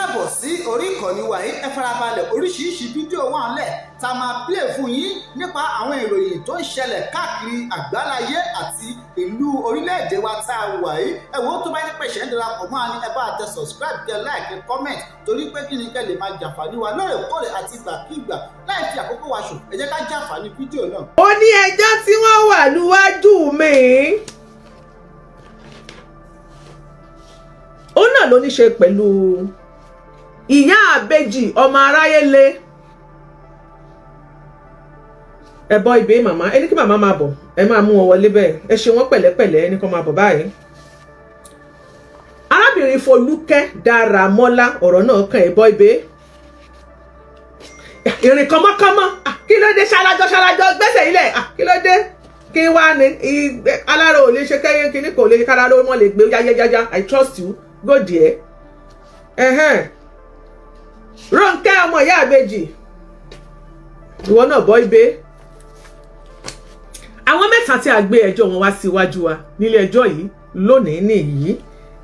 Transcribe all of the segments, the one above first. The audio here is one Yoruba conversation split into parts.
Káàbọ̀ sí orí ìkànnì wa yìí. Ẹ farabalẹ̀, oríṣiríṣi fídíò wà ńlẹ̀ tá a máa play fún yín nípa àwọn ìròyìn tó ń ṣẹlẹ̀ káàkiri àgbáláyé àti ìlú orílẹ̀-èdè wa tá a wà yìí. Ẹ wo, tó bá ní pẹ̀ṣẹ̀ ń darapọ̀ mọ́ ni, ẹ bá tẹ subscribe, kẹ like, kẹ comment, torí pé kí ni kẹ lè máa jàǹfààní wa lóòrèkóòrè àti ìgbàkígbà. Láì fi àkókò wa ṣòfò, ẹ jẹ́ ká jàǹfààní fídíò náà. Ó ní ẹjọ́ tí wọ́n wà níwájú mi, ó náà ló ní ṣe pẹ̀lú ìyá àbejì ọmọ aráyé lé. Ẹ bọ́ ibè màmá, ẹ ní kí màmá máa bọ̀, ẹ máa mú wọn wọlé bẹ́ẹ̀. Ẹ ṣe wọ́n pẹ̀lẹ́pẹ̀lẹ́, ẹ ní kó máa bọ̀ báyìí. Arábìnrin Folúkẹ́ Dáramọ́lá, ọ̀rọ̀ náà kàn. Ẹ bọ́ ibè ìrìn kánmọ́kánmọ́. Kí ló dé? Ṣalájọ ṣalájọ gbẹ́sẹ̀ ilẹ̀. Kí ló dé? Kí wá ní aláró ò lè ṣe kẹ́yìn kíní, kò lè kára ló mọ́ lè gbé yáyáyáyá. I trust you, go there. Ẹ̀hẹ́n. Rónkẹ́ ọmọ ìyá àbejì, ìwọ náà bọ́ ibè. Àwọn mẹ́ta tí a gbé ẹjọ́ wọn wá síwájú wa nílé ẹjọ́ yìí lónìí nìyí.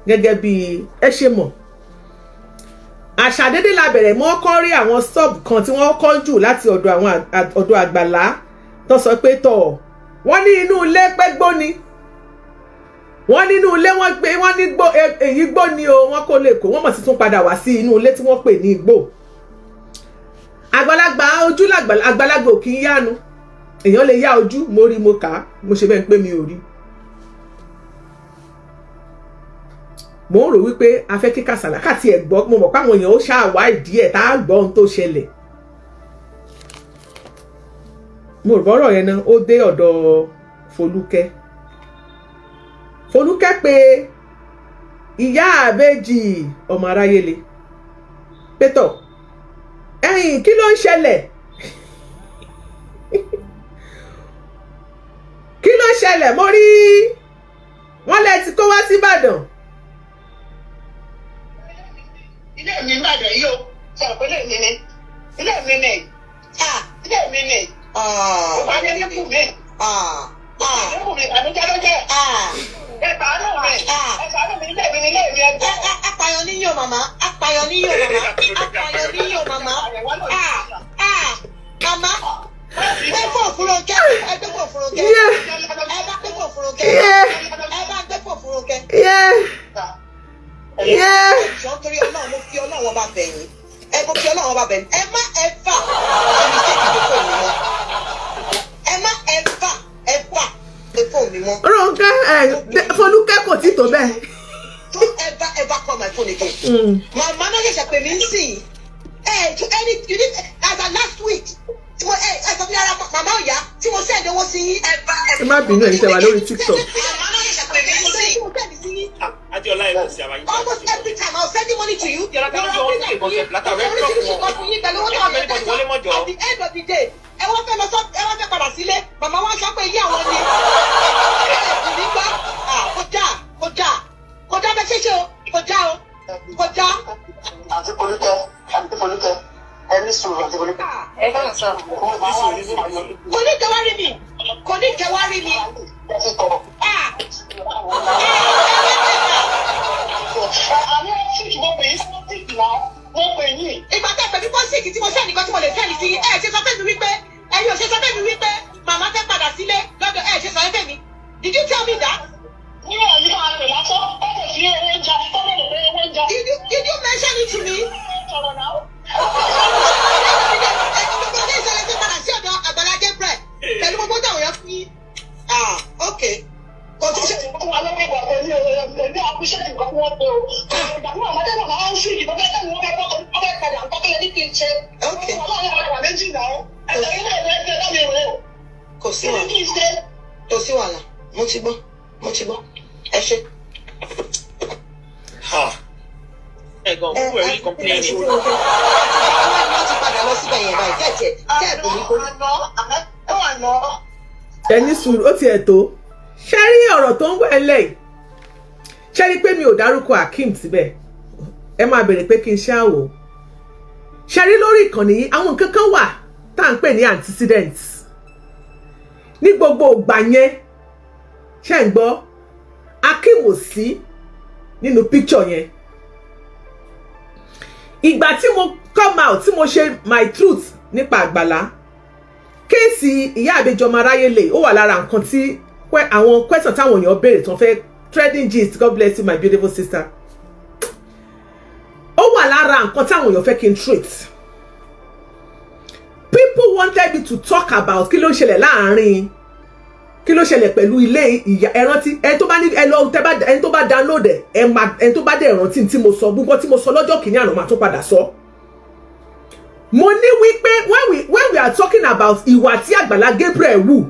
Gẹ́gẹ́ bí ẹ ṣe mọ̀, àṣàdédé la bẹ̀rẹ̀ mọ́ kọ́ rí àwọn sub kan tí wọ́n kọ́ jù láti ọ̀dọ̀ àwọn ọ̀dọ̀ àgbàlá tó sọ pé tọ̀ wọ́n ní inú ilé pé gbóni, wọ́n nínú ilé wọ́n gbé, wọ́n ní gbó, èyí gbó ni o. Wọ́n kó lè kó wọ́n mọ̀ sí tún padà wá sí inú ilé tí wọ́n pè ní igbó. Àgbàlagbà ojú àgbàlagbà ò kì í yánu, èèyàn lè yá ojú. Mo rí, mo kà á, mo ṣe bẹ́ẹ̀ pé mi ò rí. Mo ń rò wípé a fẹ́ kí Kàsálà káàtì ẹ̀ gbọ́. Mo mọ̀ pé àwọn èèyàn ó ṣáà wá ìdí ẹ̀ tá a gbọ́ ohun tó ṣẹlẹ̀. Mo rò bọ́rọ̀ yẹn náà ó dé ọ̀dọ̀ Folúkẹ́. Folúkẹ́ pé ìyá àbẹ́jì ọmọ aráyé le pétọ̀ ẹ̀yìn, kí ló ń ṣẹlẹ̀? Kí ló ṣẹlẹ̀? Mo rí wọ́n lẹ ti kó wá sí Ìbàdàn. Ilé mi ń bàdàn yìí o, sọ pé ilé mi ni, ilé mi ni, ilé mi ni. Ó bá dé nípù mi, nípù mi, àbújá ló jẹ́. Ẹ ṣàánú mi, ẹ ṣàánú mi, ilé mi ni, ilé mi, ẹgbẹ́. Apàyàn níyò màmá, apàyàn níyò màmá, apàyàn níyò màmá. Màmá, gbé fún òfurufú, ẹ gbé fún òfurufú, ẹ bá gbé fún òfurufú, ẹ bá gbé fún òfurufú. Jọ nítorí Ọlọ́run, mo fi Ọlọ́run ọba bẹ̀ yín, ẹ mo fi Ọlọ́run ọba bẹ̀ yín, ẹ má ẹ fà ṣe mistake gbé fóònù mi mọ́, ẹ má ẹ fà ẹ fà gbé fóònù mi mọ́. Rónkẹ́ ẹ Folúkẹ́ kò tí tó bẹ́ẹ̀. Don't ever ever call my phone again. Màmá náà ṣẹ̀ṣẹ̀ pè mí ń sìn ẹ to any you did as at last week tí mo ẹ ẹ sọ fún yàrá màmá ọ̀yá tí mo send owó sí yín. Ẹ má bínú, ẹ̀yin tẹ́ wà lórí TikTok. Màmá náà ṣẹ̀ṣẹ̀ pè mí ń sìn. Adéọlá ẹ̀ sí àbáyé. Almost every time I was sending money to you. Yàrá kan jọ ọ́ sí ìbọ̀sẹ̀ látàrí ẹ̀ tọ́. At the end of the day, ẹ wọ́n fẹ́ lọ sọ, ẹ wọ́n fẹ́ padà sílé, màmá wa sọ pé ilé àwọn ni. Ẹ nígbà kọjá kọjá kọjá bẹ́ẹ̀ ṣe ṣe o, kọjá o, kọjá. Àǹtí Folúkẹ́, àǹtí Folúkẹ́, ẹ ní sùúrù, àǹtí Folúkẹ́. Ẹ bá sọ. Kò ní kẹwàá rí mi, kò ní kẹwàá rí mi. Àní ọ́fíìsì mo pè yín, ọ́fíìsì náà mo pè yín. Ìgbà tẹ́ pẹ̀lú pọ́sìkì tí mo sẹ́ni kan tí mo lè sẹ́ni sí, ẹ ṣe sọ fẹ́ mi wípé ẹ̀yin ò ṣe sọ fẹ́ mi wípé màmá fẹ́ padà sílé lọ́dọ̀, ẹ ṣe sọ fẹ́ mi. Did you tell me that? Ní àyíká rẹ̀ lásán, ó kò sí owó oúnjẹ, ó lè pé owó oúnjẹ. Did you mention it to me? Sọ̀rọ̀ náà. Gbogbo ọdẹ ìṣẹ̀lẹ̀ tó padà sí ọ̀dọ̀ Àgbàlá Gabriel pẹ̀lú gbogbo táwọn èèyàn fún yín. Ah, okay. Kò tó ṣe. Ó wà lọ́wọ́ ìgbà pẹ̀lú ẹ̀mí àkúṣe nǹkan tí wọ́n pe o. Ìgbà tí màmá dẹ́nu máa ń sí ìdìbò fẹ́ sẹ́ni wọ́n fẹ́ kọ́ wọ́n fẹ́ padà nǹkan tó yẹ ní kí n ṣe. Okay. Ọlọ́run àwọn méjì náà. Ẹ̀sẹ̀ ilé ìwé ẹgbẹ́ náà mi rò ó. Kò sí Kí ni wàhálà. kí n ṣe? Kò sí wàhálà. Mo ti gbọ́. Mo ti gbọ́. Ẹ ṣe. Ẹ̀gàn who were really complaining. Wọ́n ti padà lọ síbẹ̀ yẹn báyìí. Tẹ́ẹ̀ tẹ́ẹ̀ bò mí kó. Àná, àná, àná. Ẹ ní sùúrù, ó tiẹ̀ tó ṣe rí ọ̀rọ̀ tó ń wẹ̀ lẹ́yìn. Ṣe rí pé mi ò dárúkọ Akeem síbẹ̀? Ẹ máa bèrè pé kí n ṣáà wò. Ṣe rí lórí ìkànnì yìí, àwọn nǹkan kan wà tá à ń pè ní antecedents ní gbogbo ìgbà yẹn. Ṣe ń gbọ́? Akeem ò sí nínú picture yẹn. Ìgbà tí mo come out, tí mo ṣe my truth nípa Àgbàlá, case ìyá àbèjì ọmọ aráyé lè ó wà lára nǹkan tí àwọn question táwọn èèyàn béèrè tó ń fẹ́. Trading gist, God bless you, my beautiful sister. Ó wà lára nǹkan táwọn èèyàn fẹ́ kí n treat. People wanted me to talk about kí ló ṣẹlẹ̀ láàrin, kí ló ṣẹlẹ̀ pẹ̀lú ilé ìyá. Ẹ rántí, ẹni tó bá ní ẹ lọ tẹ bá, ẹni tó bá download ẹ, ẹ máa, ẹni tó bá dẹ̀ rántí tí mo sọ, gbogbo tí mo sọ lọ́jọ́ kìíní àná, máa tún padà sọ. Mo ní wípé when we are talking about ìwà tí Àgbàlá Gabriel wù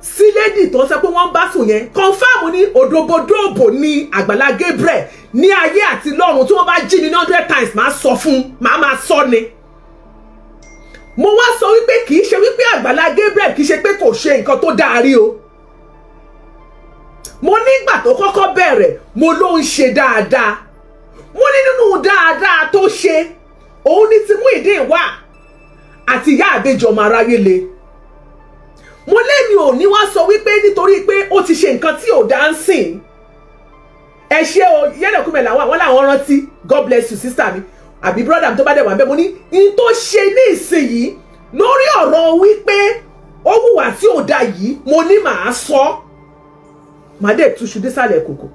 sí lady tó ń sọ pé wọ́n bá sùn yẹn, confirm ní òdòbodòbò ní Àgbàlá Gabriel ní ayé àti lọ́run. Tí wọ́n bá jí mi ní 100 times, máa sọ fún, máa máa sọ ni. Mo wá sọ wípé kì í ṣe wípé Àgbàlá Gabriel, kì í ṣe pé kò ṣe nǹkan tó dáa rí o. Mo nígbà tó kọ́kọ́ bẹ̀rẹ̀, mo ló ń ṣe dáadáa. Mo ní nínú dáadáa tó ṣe, òun ní ti Muyideen wà àti ìyá àbejì ọmọ aráyé le. Mo lémi ò ní wá sọ wípé nítorí pé ó ti ṣe nǹkan tí ò dá ń sìn. Ẹ ṣé o, yẹ́lẹ̀kúnmẹ̀ làwọn àwọn làwọn rántí. God bless you, sister mi àbí brother mi tó bá dẹ̀ wà bẹ́ẹ̀. Mo ní n tó ṣe ní ìsinyìí lórí ọ̀rọ̀ wípé ó hùwà tí ò da yìí, mo ní màá sọ, màá dẹ̀ túṣu désàlẹ̀ kòkò.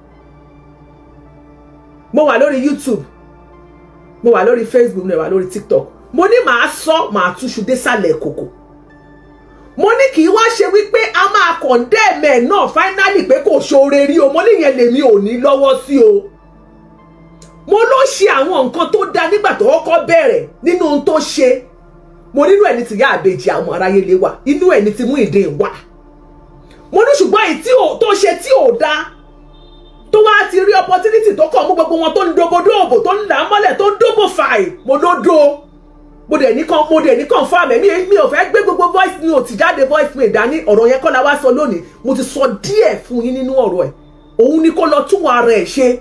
Mo wà lórí YouTube, mo wà lórí Facebook, mo wà lórí TikTok. Mo ní màá sọ, màá túṣu désàlẹ̀ kòkò. Mo ní kì í wá ṣe wípé a máa condemn ẹ̀ náà finally pé kò ṣoore rí o. Mo ní yẹn lèmi ò ní lọ́wọ́ sí o. Mo ló ṣe àwọn nǹkan tó dáa nígbà tó kọ́kọ́ bẹ̀rẹ̀. Nínú ohun tó ṣe, mo nínú ẹ̀ ní ti yá àbèjì àwọn aráyé lè wà, inú ẹ̀ ní ti Muyideen wà. Mo ní ṣùgbọ́n èyí tó ṣe tí ò dáa, tó wá ti rí opportunity tó kàn mú gbogbo wọn, tó ń dogodóòbò, tó ń là á mọ́lẹ̀, tó ń dóbò fàì, mo ló dó. Mo dẹ̀ ní confirm ẹ̀. Mi ò fẹ́ gbé gbogbo voice note jáde, voice mail dání. Ọ̀rọ̀ yẹn kọ́ la wá sọ lónìí. Mo ti sọ díẹ̀ fún yín nínú ọ̀rọ̀ ẹ̀. Òun ni kó lọ tún ara ẹ̀ ṣe.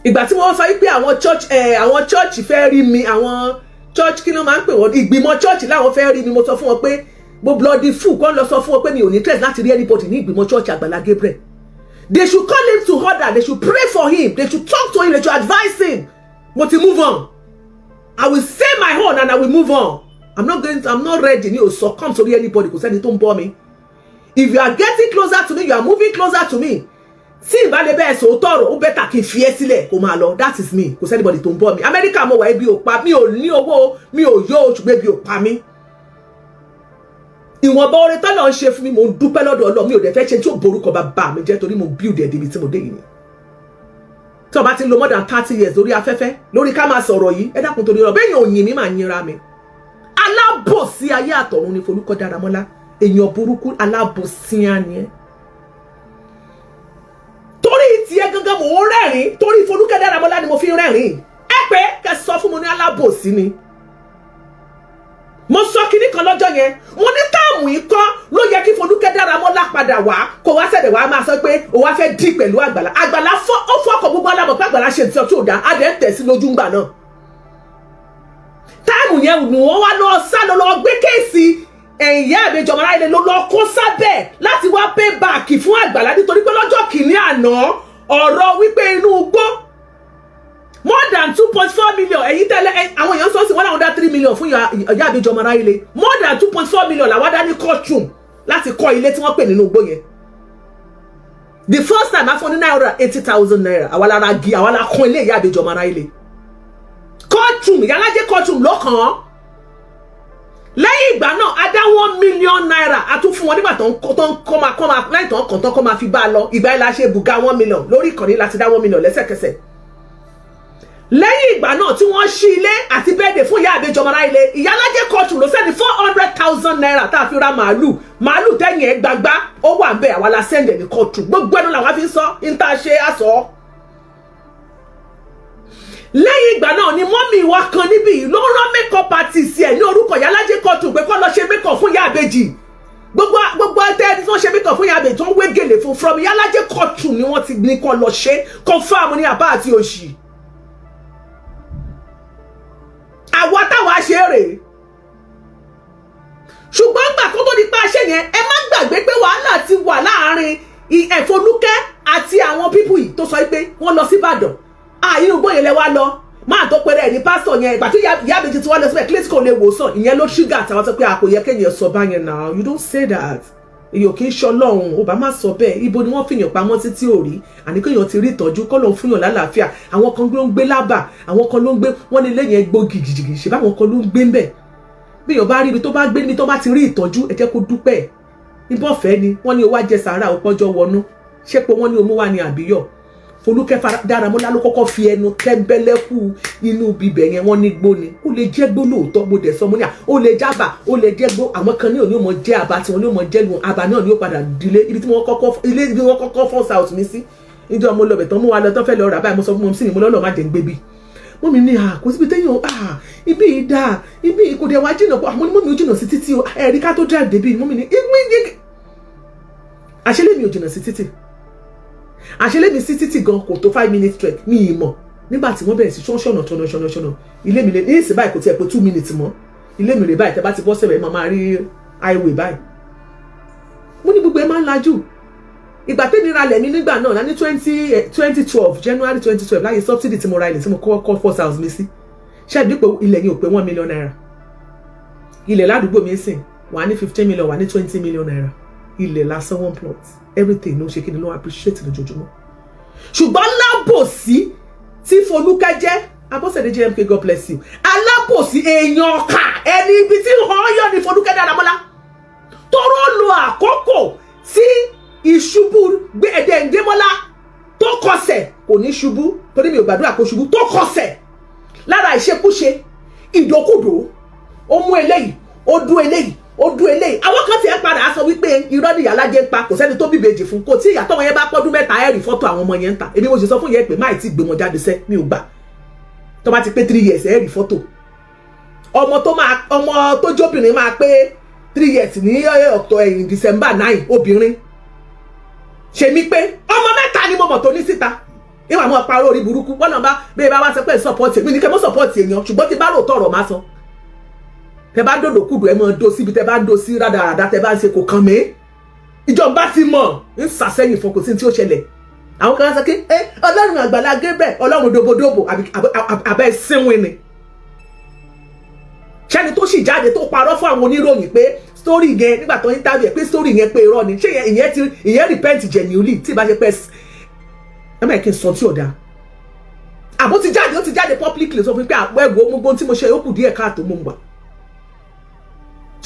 Ìgbà tí wọ́n sọ wípé àwọn church fẹ́ rí mi, àwọn church, kí ló máa ń pè wọ́n, ìgbìmọ̀ church láwọn fẹ́ rí mi, mo sọ fún wọn pé mo bloody fool kọ́ lọ sọ fún wọn pé mi ò ní interest láti rí anybody ní ìgbìmọ̀ church Àgbàlá Gabriel. They should call him to order, they should pray for him, they should talk to him, they should advise him. Mo ti move on. I will say my own and I will move on. I'm not ready ní o succumb sórí anybody. Kò sẹ́ni tó ń bọ́ mi. If you are getting closer to me, you are moving closer to me, tí ìbá lè bẹ́ẹ̀ sọ tọrọ, ó better kí n fi ẹ́ sílẹ̀ kó máa lọ. That is me. Kò sí anybody tó ń bọ́ mi. Amẹ́ríkà mo wà, ebi ò pa mi. Ò ní owó, mi ò yó, ṣùgbọ́n ebi ò pa mí. Ìwọ̀nba oore tọ́lọ̀ ń ṣe fún mi, mò ń dúpẹ́ lọ́dọ̀ Ọlọ́run. Mi ò dẹ̀ fẹ́ ṣe tí ò borúkọ bàbá mi jẹ́, torí mo build ẹ̀ débi tí mo dé yìí ni. Tí wọ́n bá ti ń lo more than 30 years lórí afẹ́fẹ́, lórí ká máa sọ̀rọ̀ yìí, ẹ dákun, torí ọ̀rọ̀ bẹ́ẹ̀ yẹn ò yìn mí, máa yinra mi. Alábòsí ayé àtọ̀run ni Folúkọ́ Dáramọ́lá. Èèyàn burúkú, alábòsí á ni ẹ́. Torí tiẹ̀ gangan mò ń rẹ́rìn, torí Folúkẹ́ Dáramọ́lá ni mo fi ń rẹ́rìn. Ẹ pé kẹ sọ fún mi ní alábòsí ni. Mo sọ kinní kan lọ́jọ́ yẹn, mo ní time yìí kọ́ ló yẹ kí Folúkẹ́ Dáramọ́lá padà wá, kó wá sẹ̀dẹ̀ wá máa sọ pé ó wá fẹ́ dí pẹ̀lú Àgbàlá. Àgbàlá fọ́, ó fọ́kọ̀ gbogbo alámọ̀ pé Àgbàlá ṣe tí ọtí ò dá, á dẹ̀ ń tẹ̀ sí lójú ńgbà náà. Time yẹn ni wọ́n wá lọ sá lọ, lọ gbé case ẹ̀yìn àbẹjọ ọmọ aráyé ló lọ kó sábẹ́ láti wá pay back fún Àgbàlá, nítorí pé lọ́jọ́ kìíní àná, ọ̀rọ̀ wípé inú igbó, more than 2.4 million. Ẹ̀yin tẹ́lẹ̀, àwọn èèyàn sọ sí wọn làwọn dá 3 million fún ìyá àbíjọ ọmọ aráyé le. More than 2.4 million làwọn dá ní courtroom láti kọ́ ilé tí wọ́n pè nínú igbó yẹn. The first time, a fún ní ₦980,000. Àwa lára gi, àwa la kọ́ ilé ìyá àbíjọ ọmọ aráyé le. Courtroom, ìyálájẹ courtroom lọ́kàn. Lẹ́yìn ìgbà náà, a dá ₦1 million, a tún fún wọn nígbà tó ń kọ́ máa lẹ́yìn tó ń kàn tán, kọ́ máa fi bá a lọ. Ìgbà yẹn la ṣe bùgá 1 million lórí ìkànnì láti dá 1 million lẹ́sẹ̀kẹsẹ̀. Lẹ́yìn ìgbà náà tí wọ́n ṣí ilé àti birthday fún ìyá àbẹjọ ọmọ aráyé, ìyálájẹ kóòtù ló send ₦400,000 tá a fi ra màálù. Màálù tẹ́yìn ẹ̀ gbagba, ó wà ń bẹ̀. Àwa la send ẹ̀ ní kóòtù. Gbogbo ẹnu làwọn fi ń sọ ń tá a ṣe àsọ. Lẹ́yìn ìgbà náà ni mummy wa kan níbí yìí ló rán makeup artist ẹ̀ ní orúkọ ìyálájẹ kóòtù pé kó lọ ṣe makeup fún ìyá àbèjì. Gbogbo ẹtẹ tí wọ́n ṣe makeup fún ìyá àbèjì, tó ń wé gèlè fún, from ìyálájẹ kóòtù ni wọ́n ti ní kó lọ ṣe. Confirm ní àbá àti òṣì. Àwa táwa ṣe é rèé. Ṣùgbọ́n gbà kó tó di pa ṣe yẹn, ẹ má gbàgbé pé wàhálà ti wà láàrin Ẹ̀fọ́lúkẹ́ àti àwọn people yìí tó sọ pé wọ́n lọ sí Ìbàdàn. Ah, inú gbóyè lẹ wá lọ máa tó péré ẹ̀ ní pásítọ̀ yẹn. Ìgbà tí ìyá mi ti wá lọ síbẹ̀, kílẹ̀sì kò lè wò sàn. Ìyẹn ló trigger àtàwọn sọ pé a kò yẹ kéèyàn sọ báyẹn náà. You don't say that. Èyàn kì í ṣọlọ́run, ó bá má sọ bẹ́ẹ̀. Ibo ni wọ́n fìyàn pamọ́ títí ò rí? Àní kéèyàn ti rí ìtọ́jú kọ́ ló ń fúnyàn lálàáfíà. Àwọn kan ló ń gbé lábà, àwọn kan ló ń gbé wọ́n ní ilé yẹn gbó gìgìgì ṣe báwọn kan ló ń gbé ń bẹ̀. Bí èèyàn bá rí ibi tó bá gbé, níbi tó bá ti rí ìtọ́jú, ẹ jẹ́ kó dúpẹ́. Níbọ̀fẹ́ ni wọ́n ní o wá jẹ sàárà, ó pọ́jọ́ wọnú. Ṣé pé wọ́n ní o mú wá ní àbíyọ̀? Folúkẹ́ Dáramọ́lá ló kọ́kọ́ fi ẹnu tẹ́ńbẹ́lẹ́kù inú bíbẹ̀ yẹn. Wọ́n ní gbó ni, ó lè jẹ́ gbó lóòótọ́. Mo dẹ̀ sọ, mo ní à, ó lè jábà, ó lè jẹ́ gbó. Àwọn kan ní òní ò mọ jẹ́ àbá tí wọ́n ní ò mọ jẹ́ lu àbá náà ni ó padà dilé ibi tí wọ́n kọ́kọ́ ilé ibi wọ́n kọ́kọ́ force out mi sí. Níjọ́ mo lọ bẹ̀ tán, mú wa lọ tán, fẹ́ lọ rà báyìí, mo sọ fún mọ́ sí mi, mo lọ́lọ́ má jẹ́ ń gbé bí mọ́ mi ní à, kò síbi téèyàn à, ibi yìí dáa, ibi yìí kò dẹ̀ wá jìnnà pọ̀. Àwọn onímọ̀ mi ò jìnnà sí títí o, ẹ̀rí ká tó drive débi. Mọ́ mi ní ìgbín àṣẹlẹ̀ mi ò jìnnà sí títì, àṣẹlẹ̀ mi sí títì gan kò tó 5 minutes trek. Mi ì mọ̀ nígbà tí wọ́n bẹ̀rẹ̀ sí ṣọ́nṣọ̀nà ṣọ̀nà ṣọ̀nà ṣọ̀nà. Ilé mi lè ní ìsìn báyìí, kò tiẹ̀ pé 2 minutes mọ́. Ilé mi rè báyìí, tẹ́ bá ti bọ́ sẹ̀rẹ̀, máa máa rí highway báyìí. Mo ní gbogbo ẹ máa ń lajú. Ìgbà tẹ́mi ra lẹ̀ mi nígbà náà ní 2012, January 2012, láyé subsidy tí mo ra ilẹ̀ tí mo kọ́ kọ́ first house mi sí, ṣé àdúgbò ilẹ̀ yìí ò pé ₦1 million? Ilẹ̀ ládùúgbò mi sìn wà ní 15 million, wà ní ₦20 million. Ilẹ̀ lásán, one plot, everything ló ń ṣe kí ni, ló ń appreciate lójoojúmọ́. Ṣùgbọ́n lábòsí tí Folúkẹ́ jẹ́, Abọ́sẹ̀dé JMK, God bless you. Alábòsí èèyàn ọ̀kà, ẹni ibi tí hàn yọ ní Folúkẹ́ Dáramọ́lá, tóró lo àkókò tí ìṣubú gbé ẹ̀dẹ̀ ǹdẹ́mọ́lá tó kọsẹ̀. Kò ní ṣubú torí mi ò gbàdúrà kó ṣubú. Tó kọsẹ̀ lára ìṣekúṣe, ìdókòdó, ó mú eléyìí, ó dún eléyìí, ó dún eléyìí. Àwọn kan tiẹ̀ padà sọ wípé irọ́ ni ìyálájẹ́ ń pa, kò sẹ́ni tó bíbejì fún, kò tí ìyàtọ̀ wọn yẹn bá pọ́dún 3, ẹ̀rì fọ́tò àwọn ọmọ yẹn ń ta. Èmi mo sì sọ fún yẹn pé máì tí gbé wọn jáde sẹ́, mi ò gbà. Tó bá ti pé 3 years, ẹ̀rì fọ́tò ọmọ tó máa, ọmọ tó jóbìnrin máa pé 3 years ní ọ̀tọ̀ ẹ̀yìn December 9. Obìnrin ṣe mí pé ọmọ mẹ́ta ni mo mọ̀ tó ní síta. Ìwà àwọn parọ́ orí burúkú wọ́n náà bá bẹ́ẹ̀ bá wá sọ pé support mi ní kẹ́ mọ́ support èèyàn, ṣùgbọ́n tí bá rò tọ̀rọ̀ máa sọ. Tẹ bá dòdò kùdù, ẹ mọ do síbi tẹ bá ń do sí rádaràda, tẹ bá ń ṣe kò kàn mí. Ìjọba ti mọ̀ ń sàsẹ́yìn fún, kò sí tí ó ṣẹlẹ̀. Àwọn kan sọ pé ẹ Ọlọ́run Àgbàlá Gabriel, Ọlọ́run dobodobo, àbẹ́ sínwìn ni. Ṣẹ́ni tó sì jáde tó parọ́ fún àwọn oníròyìn pé story yẹn, nígbà tó ń interview ẹ̀, pé story yẹn, pé irọ́ ni, ṣé ìyẹn ti ìyẹn repent genuinely? Tí ìbá ṣe pẹ́ ẹ má kí n sọ tí ò dáa. Àbó ti jáde, ó ti jáde publicly sọ fún mi pé àpò ẹ̀gbọ́n gbogbo tí mo ṣe, ó kù díẹ̀ káàtó. Mo ń gbà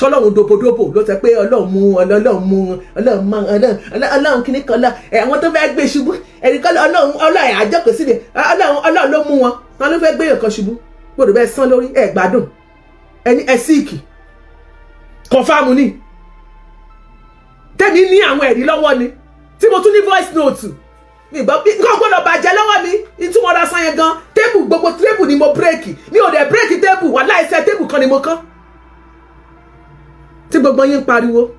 sọlọ́run dobodobo ló sọ pé Ọlọ́run mú, Ọlọ́run mú, Ọlọ́run mọ, Ọlọ́run kìíní kan lọ ẹ̀, àwọn tó fẹ́ gbé ṣubú ẹ̀rí kọ́. Ọlọ́run, Ọlọ́run àjọkò síbi Ọlọ́run, Ọlọ́run ló mú wọn. Wọn ló fẹ́ gbé nǹkan ṣubú, gbọ́dọ̀ bẹ́ẹ̀ sán lórí ẹ̀ gbádùn ẹni ẹ̀ sick confirm ni. Tẹ́mi ní àwọn ẹ̀rí lọ́wọ́ ni, tí mo tún ní voice note mi gbọ́ nǹkan gbọ́dọ̀ bàjẹ́ lọ́wọ́ mi. Tí mo ra san yẹn gan, table, gbogbo table ni mo break. Mi ò dẹ̀ break table wà láìsẹ̀, table kan ni mo kán tí gbogbo yín ń pariwo.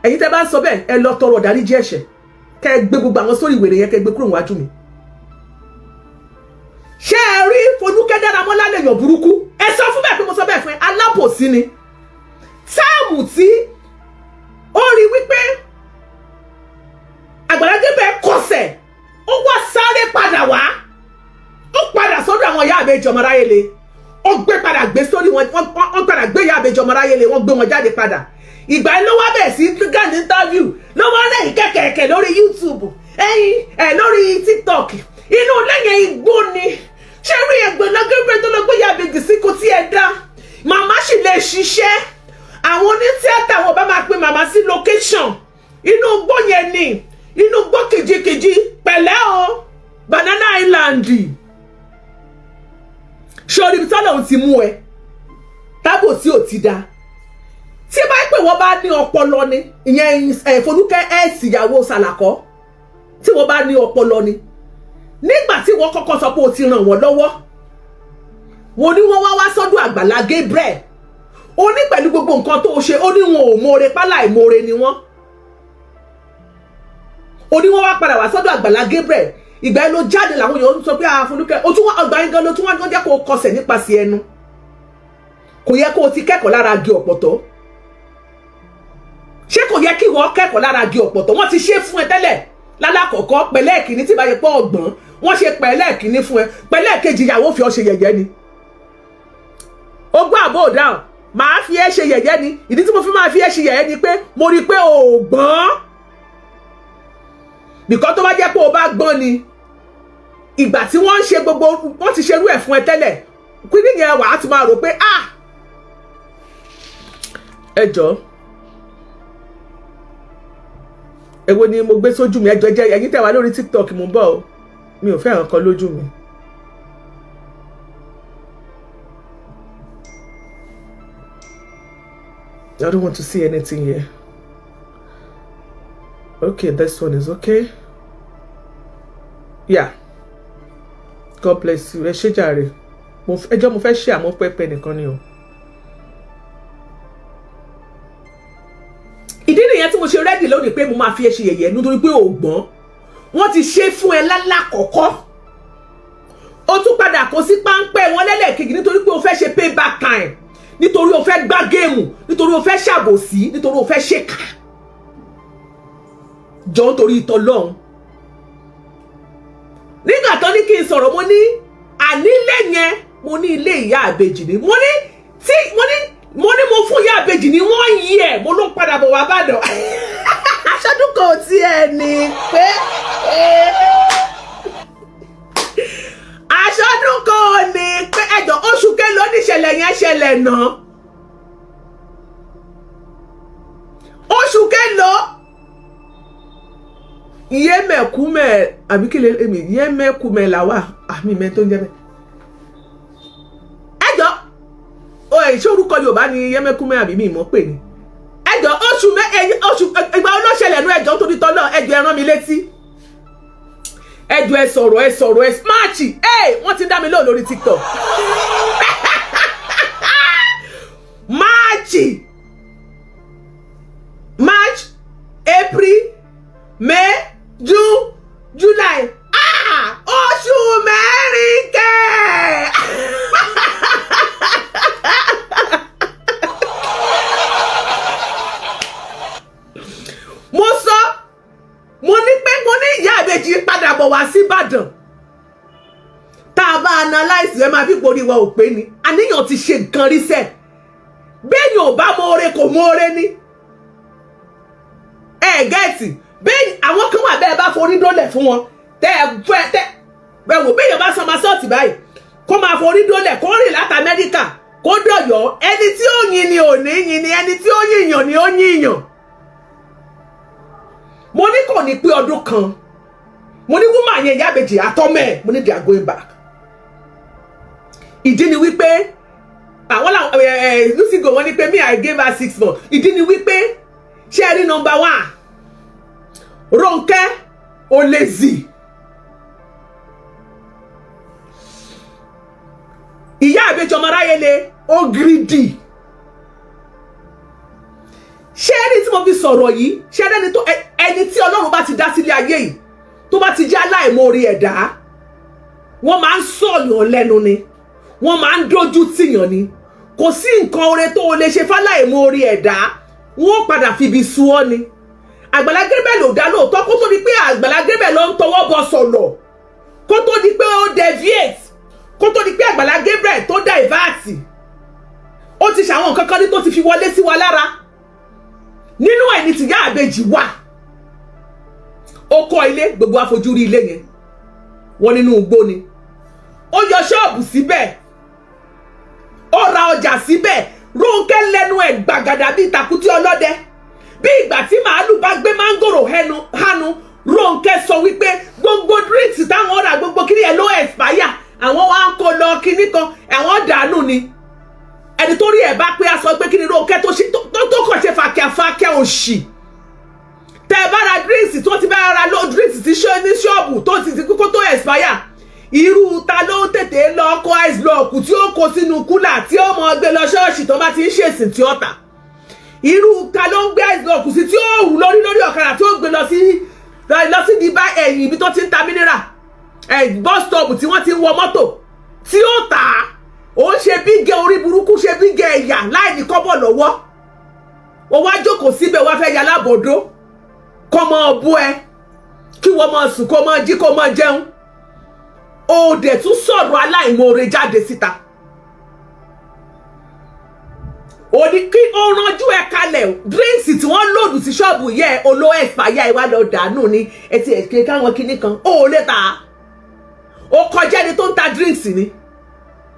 Ẹ̀yin tẹ́ bá ń sọ bẹ́ẹ̀, ẹ lọ tọrọ ìdáríjì ẹ̀ṣẹ̀, kẹ́ ẹ gbé gbogbo àwọn sórí ìwèrè yẹn, kẹ́ ẹ gbé kúrò níwájú mi. Ṣé ẹ rí Folúkẹ́ Dáramọ́lá lèèyàn burúkú? Ẹ sọ fún bẹ́ẹ̀ pé mo sọ bẹ́ẹ̀ fún ẹ. Alábòsí ni. Táàmù tí ó rí wípé Àgbàlá Gabriel kọsẹ̀, ó wá sáré padà wá, ó padà sọ́dọ̀ àwọn ìyá àbẹ́jọ ọmọ aráyé le, ó gbé padà gbé sórí wọn, wọ́n padà gbé ìyá àbẹ́jọ ọmọ aráyé le, wọ́n gbé wọn jáde padà. Ìgbà yẹn ló wá bẹ̀rẹ̀ sí gàn interview, ló wá rẹ̀ kẹ̀kẹ̀kẹ̀ lórí YouTube, ẹ̀yìn ẹ̀ lórí TikTok. Inú lẹ́yìn igbó ni. Ṣé rí Àgbàlá Gabriel tó lọ gbé ìyá àbẹ́jì sí, kò tí ẹ dá màmá sì lè ṣiṣẹ́. Àwọn onítíátà wọn bá máa pe màmá sí location, inú igbó yẹn ni, inú igbó kìjikìji. Pẹ̀lẹ́ o, Banana Island. Sórí ibi tọ́lọ́run ti mú ẹ tábò tí ò ti da, tí bá pè wọ́n bá ní ọpọlọ ni, ìyẹn Folúkẹ́ ẹ̀sì ìyàwó Sàlàkọ́, tí wọ́n bá ní ọpọlọ ni, nígbà tí wọ́n kọ́kọ́ sọ pé o ti ràn wọ́n lọ́wọ́, wọ́n ní wọ́n wá wá sọ́dọ̀ Àgbàlá Gabriel, ó ní pẹ̀lú gbogbo nǹkan tó ṣe, ó ní wọn ò mọ̀ọ́re, pálá ìmọ̀ọ́re ni wọ́n. Ó ní wọ́n wá padà wá sọ́dọ̀ Àgbàlá Gabriel. Ìgbà yẹn ló jáde, làwọn èèyàn ń sọ pé ah, Folúkẹ́, ó tún wá ọgbà yín gan ló tún wá jẹ́ kó o kọsẹ̀ nípasẹ̀ ẹnu. Kò yẹ kó o ti kẹ́kọ̀ọ́ lára agi ọ̀pọ̀tọ́? Ṣé kò yẹ kí wọ́n kẹ́kọ̀ọ́ lára agi ọ̀pọ̀tọ́? Wọ́n ti ṣe fún ẹ tẹ́lẹ̀ lálákọ̀ọ́kọ́ pẹ̀lẹ́ ìkíní tí ìbáyẹ pọ̀ ọ̀gbọ́n. Wọ́n ṣe pẹ̀lẹ́ kínní fún ẹ, pẹ̀lẹ́ kejì, ìyàwó fi ọ́ ṣe yẹ̀yẹ́ ni. Ó gbọ́ àbó dáhùn, màá fi ẹ́ ṣe yẹ̀yẹ́ ni. Ìdí tí mo fi máa fi ẹ́ ṣe yẹ̀yẹ́ ni pé mo rí i pé o ò gbọ́n. Bìkọ́ tó bá jẹ́ pé o bá gbọ́n ni, ìgbà tí wọ́n ń ṣe gbogbo, wọ́n ti ṣerú ẹ̀ fún ẹ tẹ́lẹ̀, kíní yẹn wàá ti máa rò pé, ah, ẹ jọ̀ọ́, èwo ni mo gbé sójú mi? Ẹ jọ̀ọ́, jẹ́ ẹ̀yin tẹ́ wà lórí TikTok, mo ń bọ̀ o, mi ò fẹ́ nǹkan lójú mi. I don't want to see anything here. Okay, this one is okay. Yeah. God bless you. Ẹ ṣé jàre. Ẹjọ́ mo fẹ́ ṣe àmọ́ pẹ́pẹ́ nìkan ni o. Ìdí nìyẹn tí mo ṣe ready lónìí pé mo máa fi ẹ ṣe yẹ̀yẹ́, nítorí pé ò gbọ́n. Wọ́n ti ṣe fún ẹ lálákọ̀ọ́kọ́. Ó tún padà kó sí páńpẹ́ wọn lẹ́lẹ́kejì, nítorí pé o fẹ́ ṣe payback time, nítorí o fẹ́ gbá game, nítorí o fẹ́ ṣàbòsí, nítorí o fẹ́ ṣèkà. Jọ, nítorí ìtọ́ lọ́hùn. Nígbà tó ní kí n sọ̀rọ̀, mo ní ànílé yẹn, mo ní ilé ìyá àbèjì ni. Mo ní tí mo ní mo fún ìyá àbèjì ní wọ́n yí ẹ̀, mo ló ń padà bọ̀ wá bàdàn. Aṣọ́dún kan ò tiẹ̀ ní pé, aṣọ́dún kan ò ní pé. Ẹjọ́, oṣù kélòó níṣẹ̀lẹ̀ yẹn ṣẹlẹ̀ náà? Oṣù kélòó? Yémẹ̀kúmẹ̀ àbí kí lè èmi yémẹ̀kúmẹ̀ làwà àmì mẹ́ tó ń jẹ́ bẹ́ẹ̀. Ẹjọ́ o, ẹ̀ ṣé orúkọ Yorùbá ni yémẹ̀kúmẹ̀ àbí mi ìmọ̀ pè ní? Ẹjọ́, oṣù mẹ́ oṣù ìgbà olóṣèlè nú? Ẹjọ́, torí tọ́lọ́, ẹjọ́, ẹ rán mi létí. Ẹjọ́, ẹ sọ̀rọ̀, ẹ sọ̀rọ̀, ẹ smart ẹ. Wọ́n ti ń dá mi lóhùn lórí TikTok. March, March, April, May, June, July, ah, oṣù 4 kẹ́. Mo sọ, mo ní pé mo ní ìyá àbèjì padà bọ̀ wá sí Ìbàdàn. Tá a bá analyse, ẹ máa fi porí wa ò pé ni àníyàn ti ṣe nǹkan rí sẹ́ẹ̀. Bẹ́ẹ̀ni, ò bá mọ́ọ́rẹ́ kò mọ́ọ́rẹ́ ní ẹ get bẹ́ẹ̀. Àwọn kan wà bẹ́ẹ̀, bá forí dólẹ̀ fún wọn, tẹ́ ẹ fẹ́ tẹ́ ẹ wò, bẹ́ẹ̀ yẹn bá sọ máa sọ́ọ̀tì báyìí, kó máa forí dólẹ̀, kó rìn láti Amẹ́ríkà kó dọ̀yọ́, ẹni tí ó yin ni ò ní yin ni, ẹni tí ó yìnyàn ni ó yìnyàn. Mo ní kò ní pé ọdún kan. Mo ní woman yẹn, ìyá àbèjì àtọ́mẹ́ ẹ̀, mo ní they are going back. Ìdí ni wípé àwọn làwọn ẹ ẹ Lucy go, wọ́n ní pé me, I gave her 6 months. Ìdí ni wípé, ṣé ẹ rí number one, Ronke Olezi, ìyá àbèjì ọmọ aráyé le, ó greedy. Ṣé ẹni tí mo fi sọ̀rọ̀ yìí, ṣé ẹni tó ẹni tí Ọlọ́run bá ti dá sílé ayé yìí, tó bá ti jẹ́ aláìmoore ẹ̀dá, wọ́n máa ń sọ̀yàn lẹ́nu ni, wọ́n máa ń dójú tìyàn ni. Kò sí nǹkan oore tó o lè ṣe fáláìmoore ẹ̀dá, wọ́n padà fibi sú ọ ni. Àgbàlá Gabriel ò dá lóòótọ́. Kó tó di pé Àgbàlá Gabriel ló ń tọwọ́ bọ sọ̀lọ̀, kó tó di pé ó deviate, kó tó di pé Àgbàlá Gabriel tó divert, ó ti ṣàwọn nǹkan kan ní tó ti fi wọlé sí wa lára. Nínú ẹ̀ ní tìyá àbejì wà. Ó kọ́ ilé, gbogbo afojú rí ilé yẹn, wọ́n nínú igbó ni. Ó yọ ṣọ́ọ̀bù síbẹ̀, ó ra ọjà síbẹ̀. Rónkẹ́ lẹ́nu ẹ̀ gbàgàdà bíi tàkútí ọlọ́dẹ, bí ìgbà tí màálù bá gbé mángòrò hẹnu hánu. Rónkẹ́ sọ wípé gbogbo drinks táwọn rà, gbogbo kíní ẹ̀ ló expire, àwọn wá ń kó lọ kíní kan, àwọn dànù ni. Ẹni tó rí ẹ̀ bá pé, a sọ pé kíni Rónkẹ́ tó ṣe tó kàn ṣe fàkíàfàkíà òṣì. Tẹ ẹ bá ra drinks, tó ti bá ra ló drinks tí ṣe ní ṣọ́ọ̀bù tó ti ti kókó tó expire, irú ta ló tètè lọ kó ice block tí ó kó sínú cooler, tí ó mọ gbé lọ ṣọ́ọ̀ṣì tó bá ti ń ṣèsìn tí ó tà? Irú ta ló ń gbé ice block sí, tí ó rù lórí lórí ọ̀kadà, tí ó gbé lọ sí di bá ẹ̀yìn ibi tó ti ń ta mineral ẹ̀, bus stop tí wọ́n ti ń wọ mọ́tò, tí ó tà á? Ó ń ṣe bígẹ orí burúkú, ṣe bígẹ ẹ̀yà láì ní kọ́bọ̀ lọ́wọ́. Ó wá jókòó síbẹ̀, wá fẹ́ ya lábọ̀dó, kọ́ mọ́ ọ bú ẹ, kí wọ́n máa sùn, kó máa jí, kó máa jẹun. O dẹ̀ tún sọ̀rọ̀ aláìmoore jáde síta. Òní kí ó ránjú ẹ kalẹ̀, drinks tí wọ́n load sí ṣọ́ọ̀bù yẹ olówó expire, ẹ wá lọ dànù ni. Ẹ ti ẹ̀ káwọn kinní kan ó lè ta. Ó kọjá ẹni tó ń ta drinks ni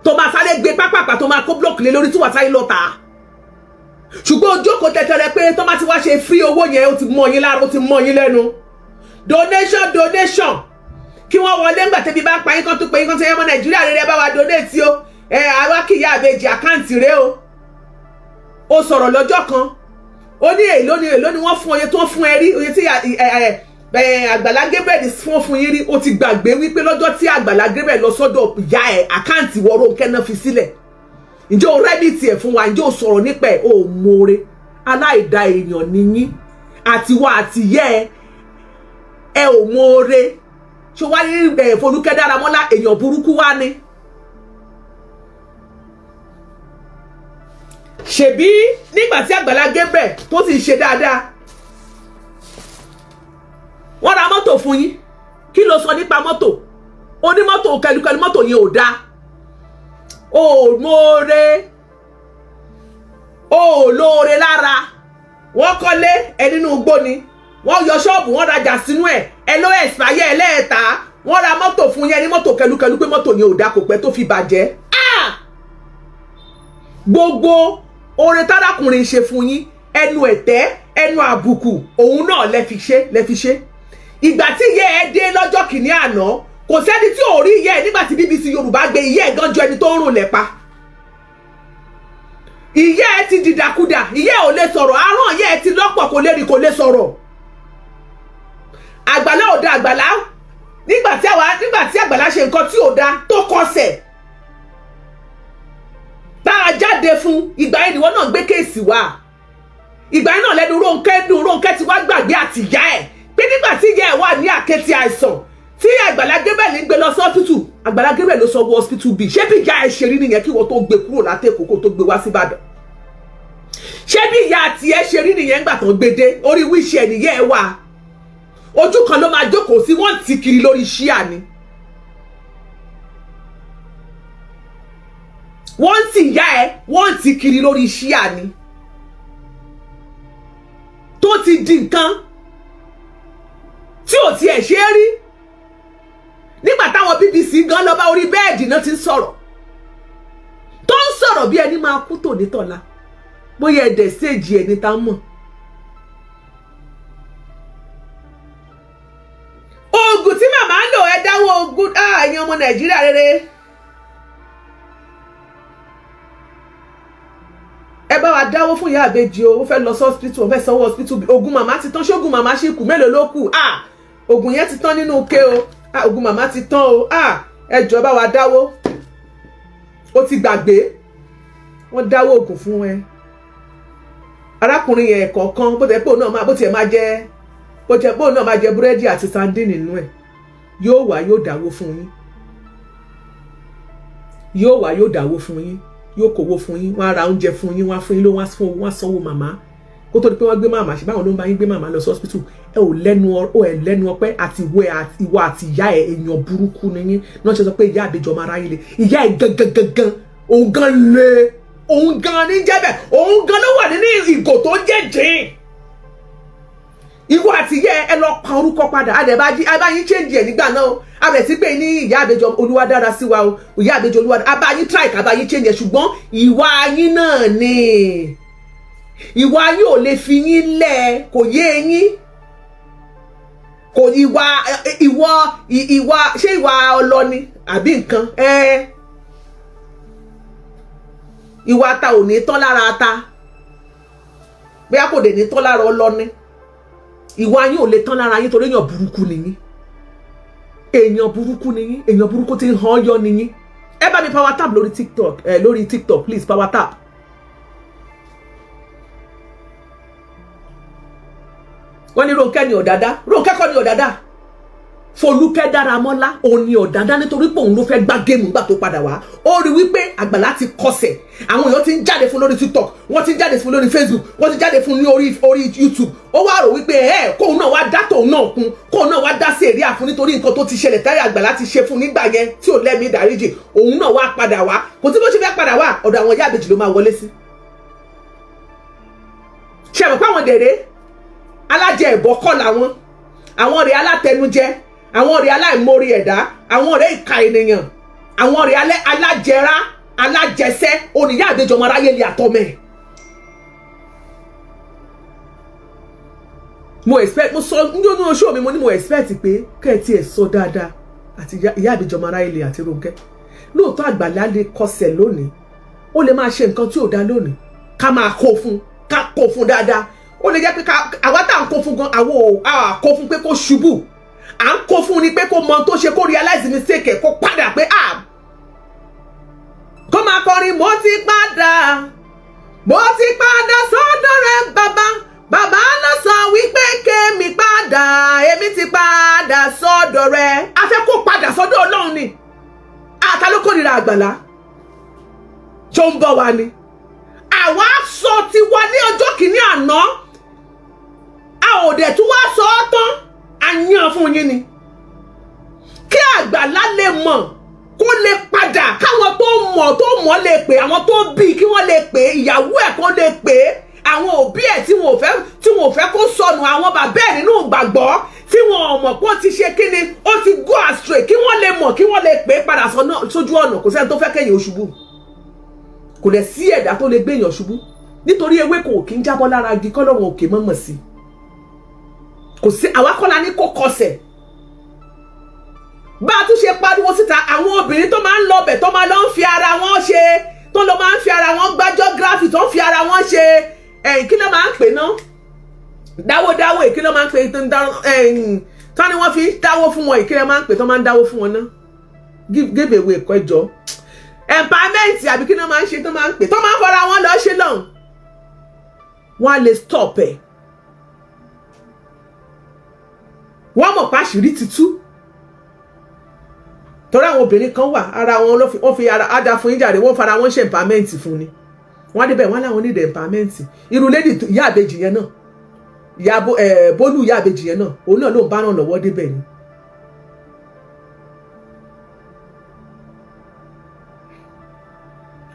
tó máa sáré gbé pápápá, tó máa kó block lé lórí tí wàá sáré lọ tà á. Ṣùgbọ́n ojókòó tẹtẹrẹ pé tó bá ti wá ṣe free owó yẹn, ó ti mọ yín lára, ó ti mọ yín lẹ́nu. Donation, donation, kí wọ́n wọlé ńgbà tẹ́bí bá ń pa yín, kan tó pé yín kan tó yẹ mọ́ Nàìjíríà rere, ẹ bá wa donate o, ẹ àwa kì í yá àbejì account rẹ o. Ó sọ̀rọ̀ lọ́jọ́ kan, ó ní èló ni wọ́n fún, oye tó ń fún ẹ rí, oye tí Àgbàlá Gabriel fún yín rí. Ó ti gbàgbé wípé lọ́jọ́ tí Àgbàlá Gabriel lọ sọ́dọ̀ ìyá ẹ̀, account wọ Rónkẹ́ náà fi sílẹ̀. Ǹjẹ́ o rẹ́bí tiẹ̀ fún wa? Ǹjẹ́ o sọ̀rọ̀ nípa ẹ̀? O mọ̀ọ́re aláìda èèyàn nìyí, àtiwọ́ àtìyẹ́ ẹ, ẹ ò mọ̀ọ́re. Ṣé wá ní ẹ̀ Folúkẹ́ Dáramọ́lá, èèyàn burúkú wá ni. Ṣèbí nígbà tí Àgbàlá Gabriel tó sì ṣe dáadáa, wọ́n ra mọ́tò fún yín, kí ló sọ nípa mọ́tò? Onímọ́tò kẹlukẹlu, mọ́tò yẹn ò dáa. Ò mọ̀ọ́re, ò lóore lára. Wọ́n kọ́lé ẹ nínú igbó ni, wọ́n yọ ṣọ́ọ̀bù, wọ́n rajà sínú ẹ̀, ẹ ló expire, ẹlẹ́ẹ̀ta. Wọ́n ra mọ́tò fún yẹn ní mọ́tò kẹlukẹlu, pé mọ́tò yẹn ò dáa, kò pẹ́ tó fi bàjẹ́. Gbogbo oore tárákùnrin ṣe fún yín, ẹnu ẹ̀tẹ́, ẹnu àbùkù, òun náà lẹ fi ṣe, lẹ fi ṣe. Ìgbà tí ìyá ẹ dé lọ́jọ́ kìíní àná, kò sẹ́ni tí ò rí ìyá ẹ. Nígbà tí BBC Yorùbá gbé ìyá ẹ gan ju ẹni tó ń rùn lẹ́pa. Ìyá ẹ ti dìdàkudà, ìyá ẹ ò lè sọ̀rọ̀, aràn ìyá ẹ ti lọ́pọ̀, kò lè rìn, kò lè sọ̀rọ̀. Àgbàlá ò da Àgbàlá. Nígbà tí Àgbàlá ṣe nǹkan tí ò da, tó kọsẹ̀, tá a jáde fún, ìgbà yẹn nìwọ náà gbé case wá. Ìgbà yẹn náà lẹ́nu Rónkẹ́ dùn. Rónkẹ́ ti wá gbàgbé àtìyá ẹ̀, pé nígbà tí ìyá ẹ̀ wà ní àkétì àìsàn tí Àgbàlá Gabriel ń gbé lọ sí hospital, Àgbàlá Gabriel ló sanwó hospital bill. Ṣé bí ìyá ẹ̀ ṣe rí nìyẹn kí wọ́n tó gbé kúrò látẹ̀kọ́, kó tó gbé wá síbàdàn? Ṣé bí ìyá àti ẹ̀ ṣe rí nìyẹn ńgbà tó ń gbé dé orí wheelchair nìyẹn ẹ̀ wà? Ojú kan ló máa jókòó sí, wọ́n ti kiri lórí ṣíà ni. Wọ́n ti ìyá ẹ̀, wọ́n ti kiri lórí ṣíà ni, tó ti di nǹkan tí ò tiẹ̀ ṣe é rí. Nígbà táwọn BBC gan lọ bá orí bed náà ti ń sọ̀rọ̀, tó ń sọ̀rọ̀ bí ẹni máa kú tòní tọ̀la, bóyá ẹ̀dẹ̀ séèjì ẹni tá mọ̀. Oògùn tí màmá ń lò, ẹ dáwọ́ oògùn. Ẹ̀yin ọmọ Nàìjíríà rere, ẹ bá wa dáwọ́ fún ìyá àbèjì o. Ó fẹ́ lọ sí hospital, ó fẹ́ sanwó hospital. Oògùn màmá ti tán. Ṣóògùn màmá ṣì kù? Mélòó ló kù? Oògùn yẹn ti tán nínú ike o. Oògùn màmá ti tán o. Ẹ jọ̀ọ́, bá wa dáwọ́. Ó ti gbàgbé, wọ́n dáwọ́ oògùn fún ẹ. Arákùnrin yẹn kọ̀ọ̀kan, bó tẹ̀ pé òun náà máa, bó tiẹ̀ máa jẹ, bó tiẹ̀ pé òun náà máa jẹ búrẹ́dì àti sandin nínú ẹ̀, yóò wá, yóò dáwó fún yín, yóò wá, yóò dáwó fún yín, yóò kówó fún yín, wọ́n á ra oúnjẹ fún yín, wọ́n á fún yín ló, wọ́n á fún, wọ́n á sanwó màmá kó tó di pé wọ́n gbé màmá. Ṣe báwọn ló ń bá yín gbé màmá lọ sí hospital? Ẹ ò lẹ́nu ọ, ẹ lẹ́nu ọpẹ́. Àti ìwọ àti ìyá ẹ, èèyàn burúkú ni yín náà. Ṣe sọ pé ìyá àbíjọ máa ráyè lé ìyá ẹ gangan gangan, òun gan lé, òun gan ní jẹ́bẹ̀, òun gan ló wà nínú ìgò tó jẹ́ jìn. Ìwọ àti ìyá ẹ lọ pa orúkọ padà. Àdẹ̀bájí abáyín change ẹ̀ nígbà náà, abẹ̀ sí pé ní ìyá àbẹjọ olúwa dára sí wa o, ìyá àbẹjọ olúwa, abáyín try kábáyín change ẹ̀, ṣùgbọ́n ìwà yín náà ni, ìwà yín ò lè fi yín lẹ̀, kò yé yín, kò ìwà ìwọ ìwà, ṣé ìwà ọlọ́ni àbí nǹkan ẹ? Ìwà ata ò ní tán lára ata, bóyá kò dé ní tán lára ọlọ́ni. Ìwà yín ò lè tán lára yín, torí èèyàn burúkú ni yín, èèyàn burúkú ni yín, èèyàn burúkú tí ń hàn yọ ni yín. Ẹ bá mi power tap lórí TikTok, ẹ lórí TikTok, please power tap. Wọ́n ní Rónkẹ́ ni ọ̀dàdá. Rónkẹ́ kọ́ ni ọ̀dàdá. Folúkẹ́ Dáramọ́lá òun ni ọ̀dàdá, nítorí pé òun ló fẹ́ gbá game nígbà tó padà wá. Ó rí wípé Àgbàlá ti kọsẹ̀, àwọn èèyàn ti ń jáde fún lórí TikTok, wọ́n ti ń jáde fún lórí Facebook, wọ́n ti jáde fún ní orí YouTube. Ó wá rò wípé ẹ kóun náà wá dá tòun náà kún, kóun náà wá dá sí èrè àfún, nítorí nǹkan tó ti ṣẹlẹ̀ táyà Àgbàlá ti ṣe fún nígbà yẹn tí ò lẹ́mìí ìdáríjì. Òun náà wá padà wá. Kò tí bó ṣe fẹ́ padà wá, ọ̀dọ̀ àwọn ìyá àbèjì ló máa wọlé sí. Ṣe àmọ̀ pé àwọn dèrè alájẹ ẹ̀bọ kọ́ làwọn, àwọn rẹ̀ alátẹnujẹ, àwọn ọ̀rẹ́ aláìmoore ẹ̀dá, àwọn ọ̀rẹ́ ìka ènìyàn, àwọn ọ̀rẹ́ alájẹrá, alájẹsẹ́ oníyá àbẹjọ ọmọ aráyé lè àtọmẹ. Mo expect, mo sọ nínú oṣù mi, mo ní mo expect pé kẹ́ ẹ tiẹ̀ sọ dáadáa àti ìyá àbẹjọ ọmọ aráyé lè àti Rónkẹ́. Lóòótọ́, Àgbàlá lè kọsẹ̀ lónìí, ó lè máa ṣe nǹkan tí ò dá lónìí, ká máa kó fún, ká kó fún dáadáa. Ó lè jẹ́ pé àwa tá à ń kó fún gan, àwọn ò kó fún pé kó ṣubú. À ń kó fún ni pé kó mọ tó ṣe, kó realize mistake ẹ̀, kó padà pé ah, kó máa kọrin, "Mo ti padà, mo ti padà sọ́dọ̀ rẹ bàbá, bàbá ló sọ wípé kémi padà, èmi ti padà sọ́dọ̀ rẹ." A fẹ́ kó padà sọ́dọ̀ Ọlọ́run ni. Àtà ló kórìíra Àgbàlá tó ń bọ̀ wá ni. Àwa sọ tiwa ní ọjọ́ kìíní àná, a ò dẹ̀ tún wá sọ ọ́ tán. A yàn fún yín ni kí Àgbàlá lè mọ̀, kó lè padà, káwọn tó mọ̀ lè pè, àwọn tó bí kí wọ́n lè pè, ìyàwó ẹ̀ kó lè pè, àwọn òbí ẹ̀ tí wọn ò fẹ́ kó sọnù, àwọn bàbá ẹ̀ nínú ìgbàgbọ́ tí wọn ò mọ̀ pé ó ti ṣe kíni, ó ti go astray, kí wọ́n lè mọ̀, kí wọ́n lè pè é padà sójú ọ̀nà. Kò sẹ́ni tó fẹ́ kẹ́yìn oṣubú, kò dẹ̀ sí ẹ̀dá tó lè gbé èèyàn ṣubú, nítorí ewé kò kí ń jábọ́ lára igi kọ́lọ́run òkè mọ̀mọ̀ sí. Kò sí. Àwa kọ́la ní kó kọsẹ̀. Bá a tún ṣe pariwo síta, àwọn obìnrin tó máa ń lọ bẹ̀, tó máa lọ ń fi ara wọn ṣe, tó lọ máa ń fi ara wọn gbá geography, tó ń fi ara wọn ṣe ẹ̀yìn, kí ló máa ń pè ná, dáwódáwó, kí ló máa ń pè tó ń dá ẹ̀yìn tó ní wọ́n fi ń dáwó fún wọn, kí ló máa ń pè tó máa ń dáwó fún wọn ná, give away ẹ̀kọ́ ìjọ empowerment àbí kí ló máa ń ṣe, tó máa ń pè, tó máa ń fọra wọn lọ ṣe lọ́hùn, wọ́n á lè stop ẹ̀. Wọ́n mọ̀ pàṣírí ti tú, torí àwọn obìnrin kan wà, ara wọn ló fi wọ́n fi ara ádá fún yín jàre, wọ́n fara wọn ṣe empowerment fún ni. Wọ́n á débẹ̀, wọ́n láwọn need empowerment. Irú lady ìyá àbèjì yẹn náà, ìyá Bólú, ìyá àbèjì yẹn náà, òun náà ló ń bá ràn lọ́wọ́ débẹ̀ ni.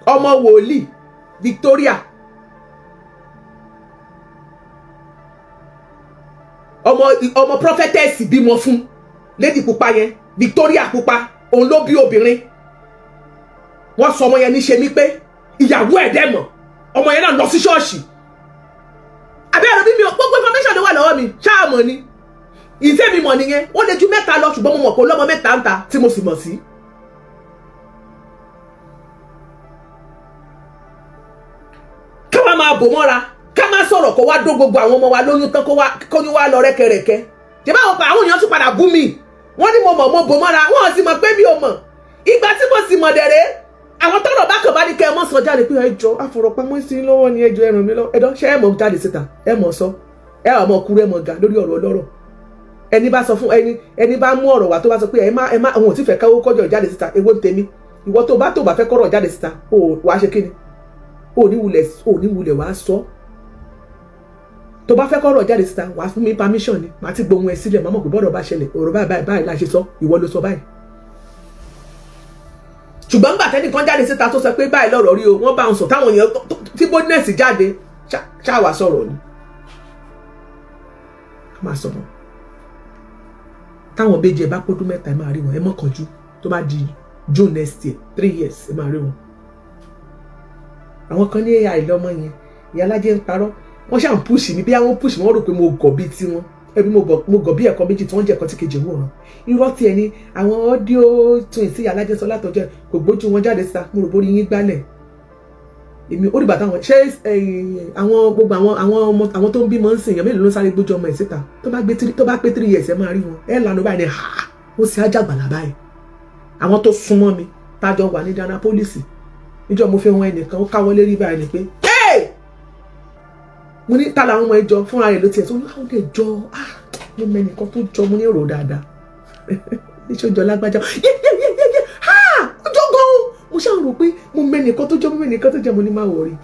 Ọmọ wòlíì Victoria, ọmọ prophetess bímọ fún lady pupa yẹn, Victoria pupa, òun ló bí obìnrin. Wọ́n sọ ọmọ yẹn ní ṣe mí pé ìyàwó ẹ̀ dẹ̀ mọ̀, ọmọ yẹn náà lọ sí ṣọ́ọ̀ṣì. Àbẹ́rẹ́ bí mi ò gbogbo information ló wà lọ́wọ́ mi ṣáà mọ̀ ni. Ìfẹ́ mi mọ̀ nìyẹn. Ó lè ju mẹ́ta lọ, ṣùgbọ́n mo mọ̀ pé ọlọ́mọ mẹ́ta ń ta tí mo sì mọ̀ sí. Ká wá máa bò mọ́ra, ká má sọ̀rọ̀, kó wá dó gbogbo àwọn ọmọ wa lóyún tán, kó wá kóyún wá lọ rẹ́kẹrẹ́kẹ́. Ṣé báwọn pa àwọn èèyàn tún padà bú mi, wọ́n ní mo mọ̀, mo bò mọ́ra, wọ́n sì mọ̀ pé mi ò mọ̀. Ìgbà tí mo sì mọ̀ dẹ̀rẹ́, àwọn tọ́rọ̀ bá kàn bá ní kẹ́ ẹ mọ́ sọ jáde pé ẹ jọ àfọ̀rọ̀pamọ́ sí i lọ́wọ́ ni, ẹ jọ ẹ ràn mí lọ́wọ́. Ẹ̀dọ́ ṣé ẹ mọ̀ jáde síta, ẹ mọ̀ sọ, ẹ ọmọ kúrú, ẹ mọ̀ ga lórí ọ̀rọ̀ ọlọ́rọ̀. Ẹni bá sọ fún ẹni, ẹni bá mú ọ̀rọ̀ wá, tó bá sọ pé ẹ má òun ò tí fẹ́ káwó kọjọ jáde síta, èwo ń tèmi? Ìwọ tó bá fẹ́ kọ́rọ̀ jáde síta, ó wàá ṣe kíni? Ò ní wulẹ̀ wàá sọ. Tó bá fẹ́ kọ́rọ̀ jáde síta, wàá fún mi permission ni. Màá ti gbohun ẹ sílẹ̀, màá mọ̀ pé bọ́rọ̀ bá ṣẹlẹ̀, ọ̀rọ̀ báyìí báyìí báyìí la ṣe sọ, ìwọ ló sọ báyìí. Ṣùgbọ́n nígbà tẹ́nìkan jáde síta tó sọ pé báyìí lọ́rọ̀ rí o, wọ́n bá ń sọ táwọn èèyàn tí boldness jáde ṣáà sọ̀rọ̀ ni. A máa sọ̀rọ̀ táwọn méjì ẹ bá pọ́dún 3, ẹ máa rí wọn. Ẹ mọ́kànjú, tó bá di June next year, 3 years, ẹ máa rí wọn. Àwọn kan ní AI lọ́mọ yẹn, ìyá alájẹ ń parọ́. Wọ́n ṣáà ń push mi bí àwọn push mi, wọ́n rò pé mo gọ̀ bíi tiwọn ẹbí, mo gọ̀ bí ẹ̀kọ́ méjì tí wọ́n jẹ́ ẹ̀kọ́ tí kejì ń wòran. Irọ́ tí ẹni àwọn audio twins tí ìyá alájẹ sọ látọjọ́ kò gbójú wọn jáde síta. Mo rò bórí yín gbálẹ̀. Èmi ó dìgbà táwọn ṣé àwọn gbogbo àwọn ọmọ àwọn tó ń bímọ ń sìn yàn mélòó ló ń sáré gbójú ọmọ ẹ̀ síta? Tó bá pé 3 years, ẹ máa rí wọn, ẹ lànà báyìí ni ha ó sì ájàgbàlà báyìí. Àwọn tó súnmọ́ mi tájọ wà ní Indianapolis níjọ́, mo fi hàn ẹnìkan, ó káwọ́ lérí báyìí ni pé mo ní ta làwọn ọmọ ẹ jọ fúnra rẹ̀ ló tiẹ̀ tó ní àwọn lè jọ. Ah, mo mẹ́nìkan tó jọ. Mo ní èrò dáadáa. Níṣẹ́ lágbájá, yé yé yé yé yé, ha, ó jọ gan-an. Mo ṣáà rò pé mo mẹ́nìkan tó jọ, mo mẹ́nìkan tó jẹ́. Mo ní má worry,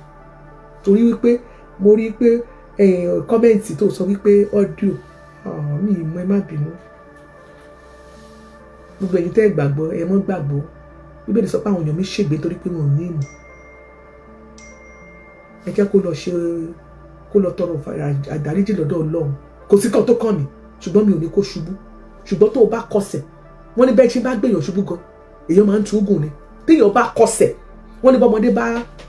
torí wípé mo rí pé comment tó sọ wípé audio mi ì mọ. Ẹ má bínú, gbogbo ẹ̀yin tẹ́ ẹ gbàgbọ́, ẹ mọ́ gbàgbọ́. Bíbélì sọ pé àwọn èèyàn mi ṣègbè torí pé wọn ò ní ìmọ̀. Ẹ jẹ́ kó lọ ṣe, kó lọ tọrọ àdáríjì lọ́dọ̀ Ọlọ́run. Kò sí kan tó kàn mí, ṣùgbọ́n mi ò ní kó ṣubú. Ṣùgbọ́n tó o bá kọsẹ̀, wọ́n ní bẹ́ẹ̀ ṣe bá gbèyàn ṣubú gan, èèyàn máa ń tún gùn ni. Téèyàn bá kọsẹ̀, wọ́n ní bọ́mọdé bá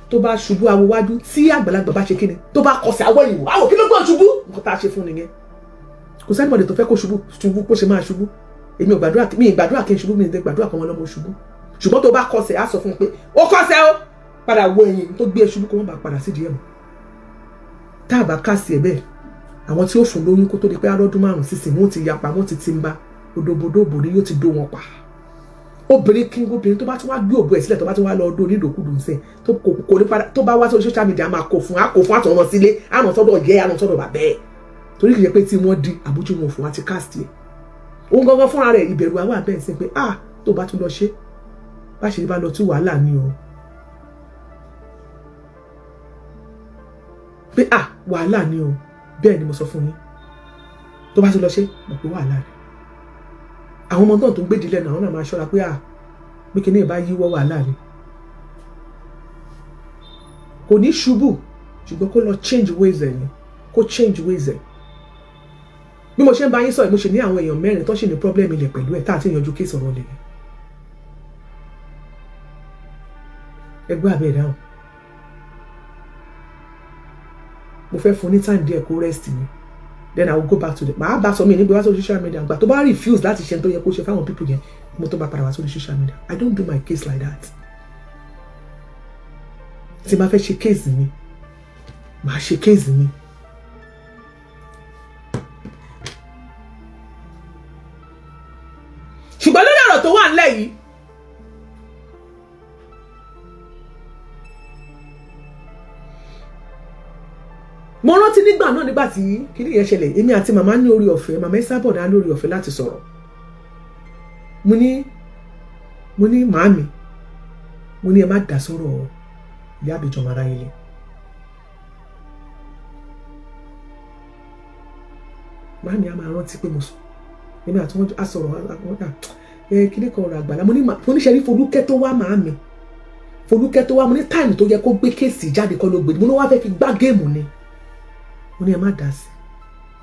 tó bá ṣubú, awo wájú. Tí àgbàlagbà bá ṣe kíni, tó bá kọsẹ̀, awọ ìwò àwọ̀ kí ló gbọ́n ṣubú. Nǹkan tá a ṣe fún nìyẹn. Kò sẹ́ni tó fẹ́ kó ṣubú ṣubú kó ṣe máa ṣubú. Èmi ò gbàdúrà, mi ì gbàdúrà kí n ṣubú, mi ì gbàdúrà kọ́ wọn lọ́mọ ṣubú. Ṣùgbọ́n tó bá kọsẹ̀, á sọ fún un pé ó kọsẹ̀, ó padà wo ẹ̀yìn tó gbé e ṣubú, kó wọ́n bá padà sídìí ẹ̀ mọ́. Tá a bá kásì ẹ̀ bẹ́ẹ̀, àwọn tí ó fún lóyún kó tó di pé alọ́dún 5 sísìn, wọ́n ti yapa, wọ́n ti ti ń bá odòbodòbò ni yóò ti dó wọn pa. Obìnrin kí obìnrin tó bá tún wá gbé òbò ẹ̀ sílẹ̀, tó bá tún wá lọ ọdún onídòkúdù ń sìn, tó kò ní padà, tó bá wá sórí social media, máa kó fún, á kó fún àtọ̀run sílé, àrùn sọ́dọ̀ yẹ, àrùn sọ́dọ̀ bàbẹ́ ẹ̀, torí kì í ṣe pé tí wọ́n di àbójú wọn fún wa ti cast ẹ̀. Òun gangan fúnra rẹ̀, ìbẹ̀rù àwọn àbẹ̀ ń sìn pé ah, tó bá tún lọ ṣe bá ṣe bá lọ tú, wàhálà ni o, pé ah, wàhálà ni o. Bẹ́ẹ̀ ni mo sọ fún yín, tó bá tún lọ ṣe, mọ̀ pé wàhálà ni. Àwọn ọmọ náà tó ń gbèdí lẹ́nu, àwọn náà máa ṣọ́ra pé ah, pé kíní ìbá yíwọ́, wàhálà ni. Kò ní ṣubú, ṣùgbọ́n kó lọ change ways ẹ̀ ni, kó change ways ẹ̀. Bí mo ṣe ń bá yín sọ̀rọ̀, mo ṣe ní àwọn èèyàn mẹ́rin tó ṣì ní problem ilẹ̀ pẹ̀lú ẹ̀ tá àti ìyanjú case ọ̀rọ̀ lẹ̀ yẹn. Ẹgbẹ́ àbẹ̀ ìdáhùn, mo fẹ́ fún ní time díẹ̀ kó rest ni, then I will go back to the, màá bá sọ mí níbi wá sórí social media. Gbà tó bá refuse láti ṣe tó yẹ kó ṣe fáwọn people yẹn, mo tó bá padà wá sórí social media. I don't do my case like that. Tí n bá fẹ́ ṣe case mi, màá ṣe case mi. Ṣùgbọ́n lórí ọ̀rọ̀ tó wà nílẹ̀ yìí, mo rántí nígbà náà, nígbà tí kíní yẹn ṣẹlẹ̀, èmi àti màmá ní orí ọ̀fẹ́, màmá Esabod ní orí ọ̀fẹ́ láti sọ̀rọ̀. Mo ní màámi, mo ní ẹ má dá sọ̀rọ̀ ìyá àbíjọ mara yẹn lẹ. Màámi á máa rántí pé mo sọ, èmi àti wọn á sọ̀rọ̀, àwọn ẹ kíní kan ọ̀rọ̀ àgbàlá. Mo ní ṣe rí Folúkẹ́ tó wá, màámi, Folúkẹ́ tó wá, mo ní time tó yẹ kó gbé case jáde kọ́ ló gbé. Mo ní wá fẹ́ fi gbá game ni. Mo ní ẹ má dá sí.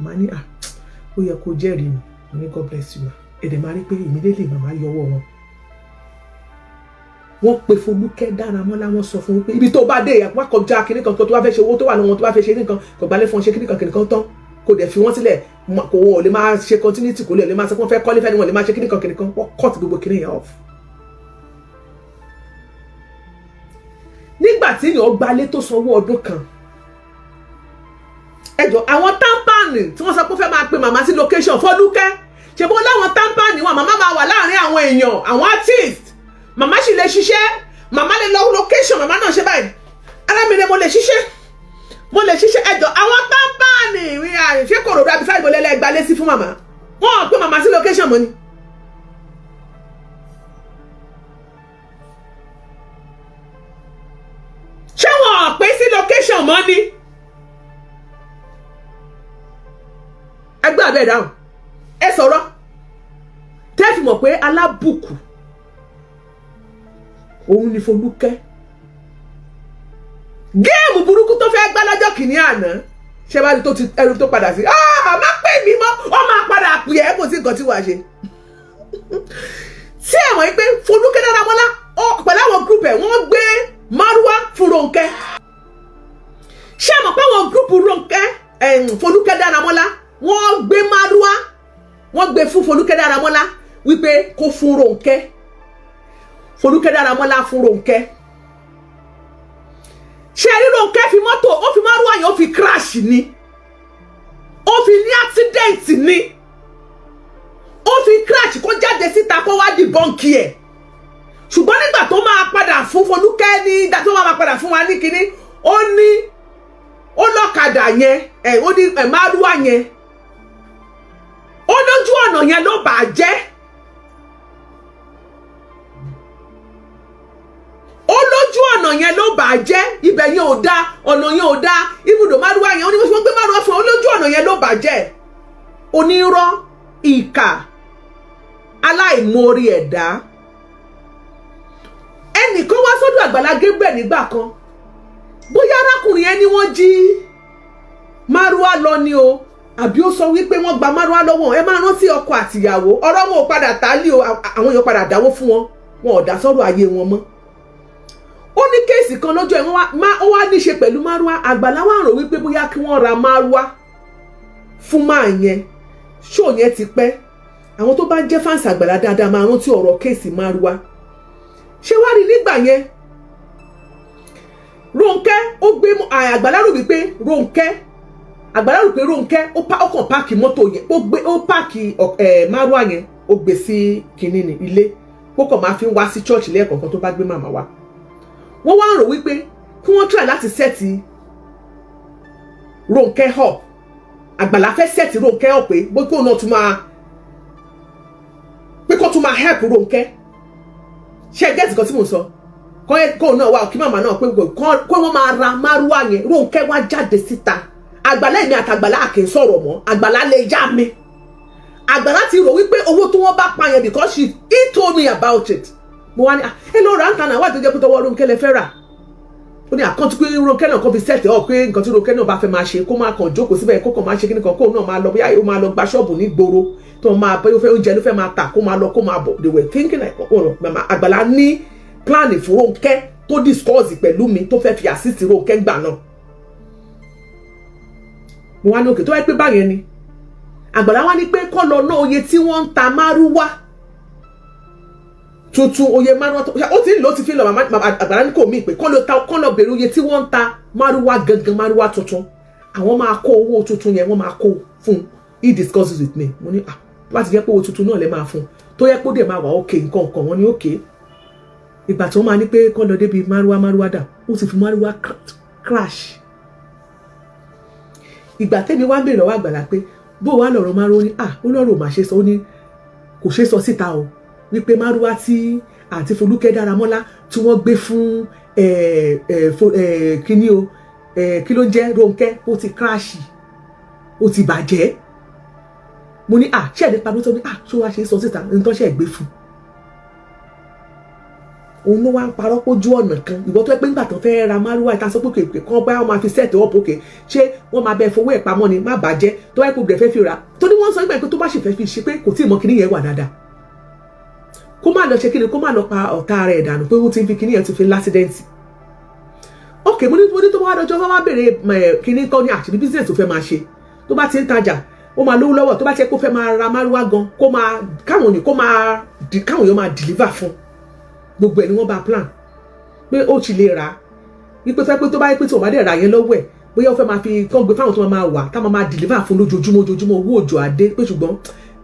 Màá ní à, ó yẹ kó jẹ́rìí mi. Mo ní God bless you ma. Èdè máa rí pé immediately màmá yọwọ́ wọn. Wọ́n pe Folúkẹ́ Dáramọ́lá, wọ́n sọ fún un pé ibi tó bá dé, wá kọjá kíní kan tó bá fẹ́ ṣe, owó tó wà lọ́wọ́ tó bá fẹ́ ṣe kíní kan, kò gbalẹ̀ fún ọ, ṣe kíní kan kíní kan tán, kò dẹ̀ fi wọ́n sílẹ̀, kò wọ́n ò lè máa ṣe continuity, kò lè máa sọ pé wọ́n fẹ́ kọ́lé fẹ́ni, wọ́n lè máa ṣe kíní kan kíní kan. Wọ́n cut gbogbo kíní yẹn off. Nígbà tí èèyàn gbalé tó sanwó ọdún kan, ẹjọ, àwọn TAMPAN tí wọ́n sọ pé ó fẹ́ máa pe màmá sí location, Fọlúkẹ́ ṣe bó láwọn TAMPAN wà, màmá máa wà láàrin àwọn èèyàn, àwọn artist, màmá sì lè ṣiṣẹ́, màmá lè lọ location, màmá náà ṣe báyìí, alámìrè, mo lè ṣiṣẹ́, mo lè ṣiṣẹ́. Ẹjọ, àwọn TAMPAN ṣé kòròdú àbí fáìlì mọ̀lẹ́lẹ́ gbalé sí fún màmá, wọ́n pe màmá sí location mọ́ ni. Ṣé wọn pè sí location mọ́ ni? Ẹgbẹ́ abẹ́ dáhùn, ẹ sọ̀rọ̀ tẹ́ fi mọ̀ pé alábùkù òun ni Folúkẹ́. Game burúkú tó fẹ́ gbá lọ́jọ́ kìíní àná, ṣé bá rí tó ti ẹrù tó padà sí, má pè mí mọ́, ó máa padà pè ẹ́, kò sí nǹkan tí wàá ṣe. Tí ẹ mọ̀ pé Folúkẹ́ Dáramọ́lá pẹ̀lú àwọn group ẹ̀, wọ́n gbé márúwá fún Rónkẹ́. Ṣé ẹ mọ̀ pé àwọn group Rónkẹ́, Folúkẹ́ Dáramọ́lá, wọ́n gbé márúwá, wọ́n gbé fún Folúkẹ́ Dáramọ́lá wípé kó fún Rónkẹ́. Folúkẹ́ Dáramọ́lá fún Rónkẹ́. Ṣé rí Rónkẹ́ fi mọ́tò, ó fi márúwá yẹn, ó fi crash ni, ó fi ní accident ni, ó fi crash kó jáde síta kó wá debunk ẹ̀. Ṣùgbọ́n nígbà tó máa padà fún Folúkẹ́ ní ìgbà tó máa padà fún wa ní kinní, ó ní ó lọ́kadà yẹn ẹ̀, ó ní ẹ̀ márúwá yẹn, ó lójú ọ̀nà yẹn ló bà á jẹ́. yẹn ló bà á jẹ́, ibẹ̀ yẹn ò dáa, ọ̀nà yẹn ò dáa, ibùdó márùwá yẹn, ó ní wọ́n gbé márùwá fún ọ, lójú ọ̀nà yẹn ló bà á jẹ́. Onírọ́, ìkà, aláìmoore ẹ̀dá. Ẹnìkan wá sọ́dọ̀ Àgbàlá Gabriel nígbà kan, bóyá arákùnrin yẹn ni wọ́n jí márùwá lọ ni o, àbí ó sọ wípé wọ́n gba márùwá lọ́wọ́. Ẹ máa rántí ọkọ àtìyàwó, ọ̀rọ̀ wọn ò padà tálí o, àwọn èèyàn padà dáwó fún wọn, wọn ò dá sọ́rọ̀ ayé wọn mọ́. Ó ní case kan lọ́jọ́ ẹ̀, wọ́n ó wá níṣe pẹ̀lú márùwá. Àgbàlá wà rò wípé bóyá kí wọ́n ra márùwá fún máa yẹn. Ṣó yẹn ti pẹ́. Àwọn tó bá ń jẹ́ fans Àgbàlá dáadáa máa rántí ọ̀rọ̀ case márùwá. Ṣé wá rí nígbà yẹn, Rónkẹ́ ó gbé, Àgbàlá rò wípé Rónkẹ́, Àgbàlá rò pé Rónkẹ́ ó pa ọkàn park mọ́tò yẹn, ó gbé, ó park ẹ̀ márùwá yẹn, ó gbé sí kinní ní ilé, kó kàn máa fi ń wá sí church lẹ́ẹ̀kọ̀ọ̀kan tó bá gbé màmá wá. Wọ́n wá ń rò wípé kí wọ́n try láti set Rónkẹ́ up. Àgbàlá fẹ́ set Rónkẹ́ up pé bó kóun náà tún máa pé kó tún máa help Rónkẹ́. Ṣe get nǹkan tí mò ń sọ? Kóun náà wà kí màmá náà pé kó wọ́n máa ra márúwá yẹn. Rónkẹ́ wá jáde síta. Àgbàlá, èmi àtàgbàlá àkè ń sọ̀rọ̀ mọ́. Àgbàlá lè yá mi. Àgbàlá ti rò wípé owó tí wọ́n bá pa yẹn, because he told me about it. Mo wá ní, ẹ lọ rà ń ta náà wà tó jẹ́ pé tọwọ́ Rónkẹ́ lẹ fẹ́ rà. Ó ní àkáǹtì pé Rónkẹ́ náà kàn fi set up, pé nǹkan tí Rónkẹ́ náà bá fẹ́ máa ṣe, kó máa kàn jókòó síbẹ̀, kó kàn máa ṣe kíní kan, kó náà máa lọ, bóyá ó máa lọ gba ṣọ́ọ̀bù ní gbòòrò, tó máa bóyá ó fẹ́ oúnjẹ ló fẹ́ máa tà, kó máa lọ, kó máa bọ̀. They were thinking like, oh, mama Àgbàlá ní plan fún Rónkẹ́ tó discuss pẹ̀lú mi, tó fẹ́ fi assist Rónkẹ́ gbà náà. Mo wá ní òkè tó wáyé pé báyẹn ni. Àgbàlá wá ní pé kọ́ lọ ná oye tí wọ́n ń ta márúwá tuntun, oye márúwá tó ó ti ń lò ó ti fi lọ. Màmá Àgbàlá ní kò mí pé kọ́ lọ bèrè oye tí wọ́n ń ta márúwá gangan, márúwá tuntun. Àwọn máa kó owó tuntun yẹn, wọ́n máa kó fún un. He discusses with me. Mo ní, ah, bá ti jẹ́ pé owó tuntun náà lè máa fún un, tó yẹ pé ó dẹ̀ máa wà ókè nǹkan nǹkan. Wọ́n ní òkè. Ìgbà tí wọ́n máa ní pé kọ́ lọ débi márúwá, márúwá dà, ó ti fi márúwá crash. Ìgbà tẹ́mi wá ń bèèrè lọ́wọ́ Àgbàlá pé bó wàá lọ̀rọ̀ márúwá, ní ah, ó lọ́rọ̀ mà ṣe sọ, ó ní kò ṣe sọ síta o, wípé márúwá tí àǹtí Folúkẹ́ Dáramọ́lá tí wọ́n gbé fún kíní o, kí ló ń jẹ́, Rónkẹ́, ó ti crash, ó ti bàjẹ́. Mo ní, ah, ṣé ẹ̀ nípa tó ní, ah, ṣó wá ṣe sọ síta ní tó ṣe gbé fún òun ló wá ń parọ́ pójú ọ̀nà kan? Ìwọ tó yẹ pé nígbà tó fẹ́ ra márúwá ìta sọ pé kò kàn bá wọn máa fi set up, òkè ṣé wọ́n máa bẹ fowó ẹ̀ pamọ́ ni, má bàjẹ́ tó wáyé kó gbẹ̀ fẹ́ fi rà, tó ní wọ́n sọ nígbà pé tó bá sì fẹ́ fi ṣe pé kò tí ì mọ kíní yẹn wà dáadáa, kó má lọ ṣe kíni, kó má lọ pa ọ̀tá rẹ̀ dànù, pé ó ti ń fi kíní yẹn ti fi l'accident. Ok, mo ní tó bá wá dọjọ́, wọ́n wá béèrè kíní kan ní àṣírí business tó fẹ́ máa ṣe, tó bá ti ń tajà, ó máa lówó lọ́wọ́. Tó bá ti yẹ kó fẹ́ máa ra márúwá gan, kó máa káwọn èèyàn kó máa káwọn èèyàn máa deliver fún gbogbo ẹ̀ ni wọ́n bá plan pé ó ti lè rà á, wípé fẹ́ pé tó bá yẹ pé tí wọ́n bá dẹ̀ rà yẹn lọ́wọ́ ẹ̀, bóyá ó fẹ́ máa fi kán gbé fáwọn tó máa wà tá máa deliver fún lójoojúmọ́ ojoojúmọ́, owó òjò àdé. Pé ṣùgbọ́n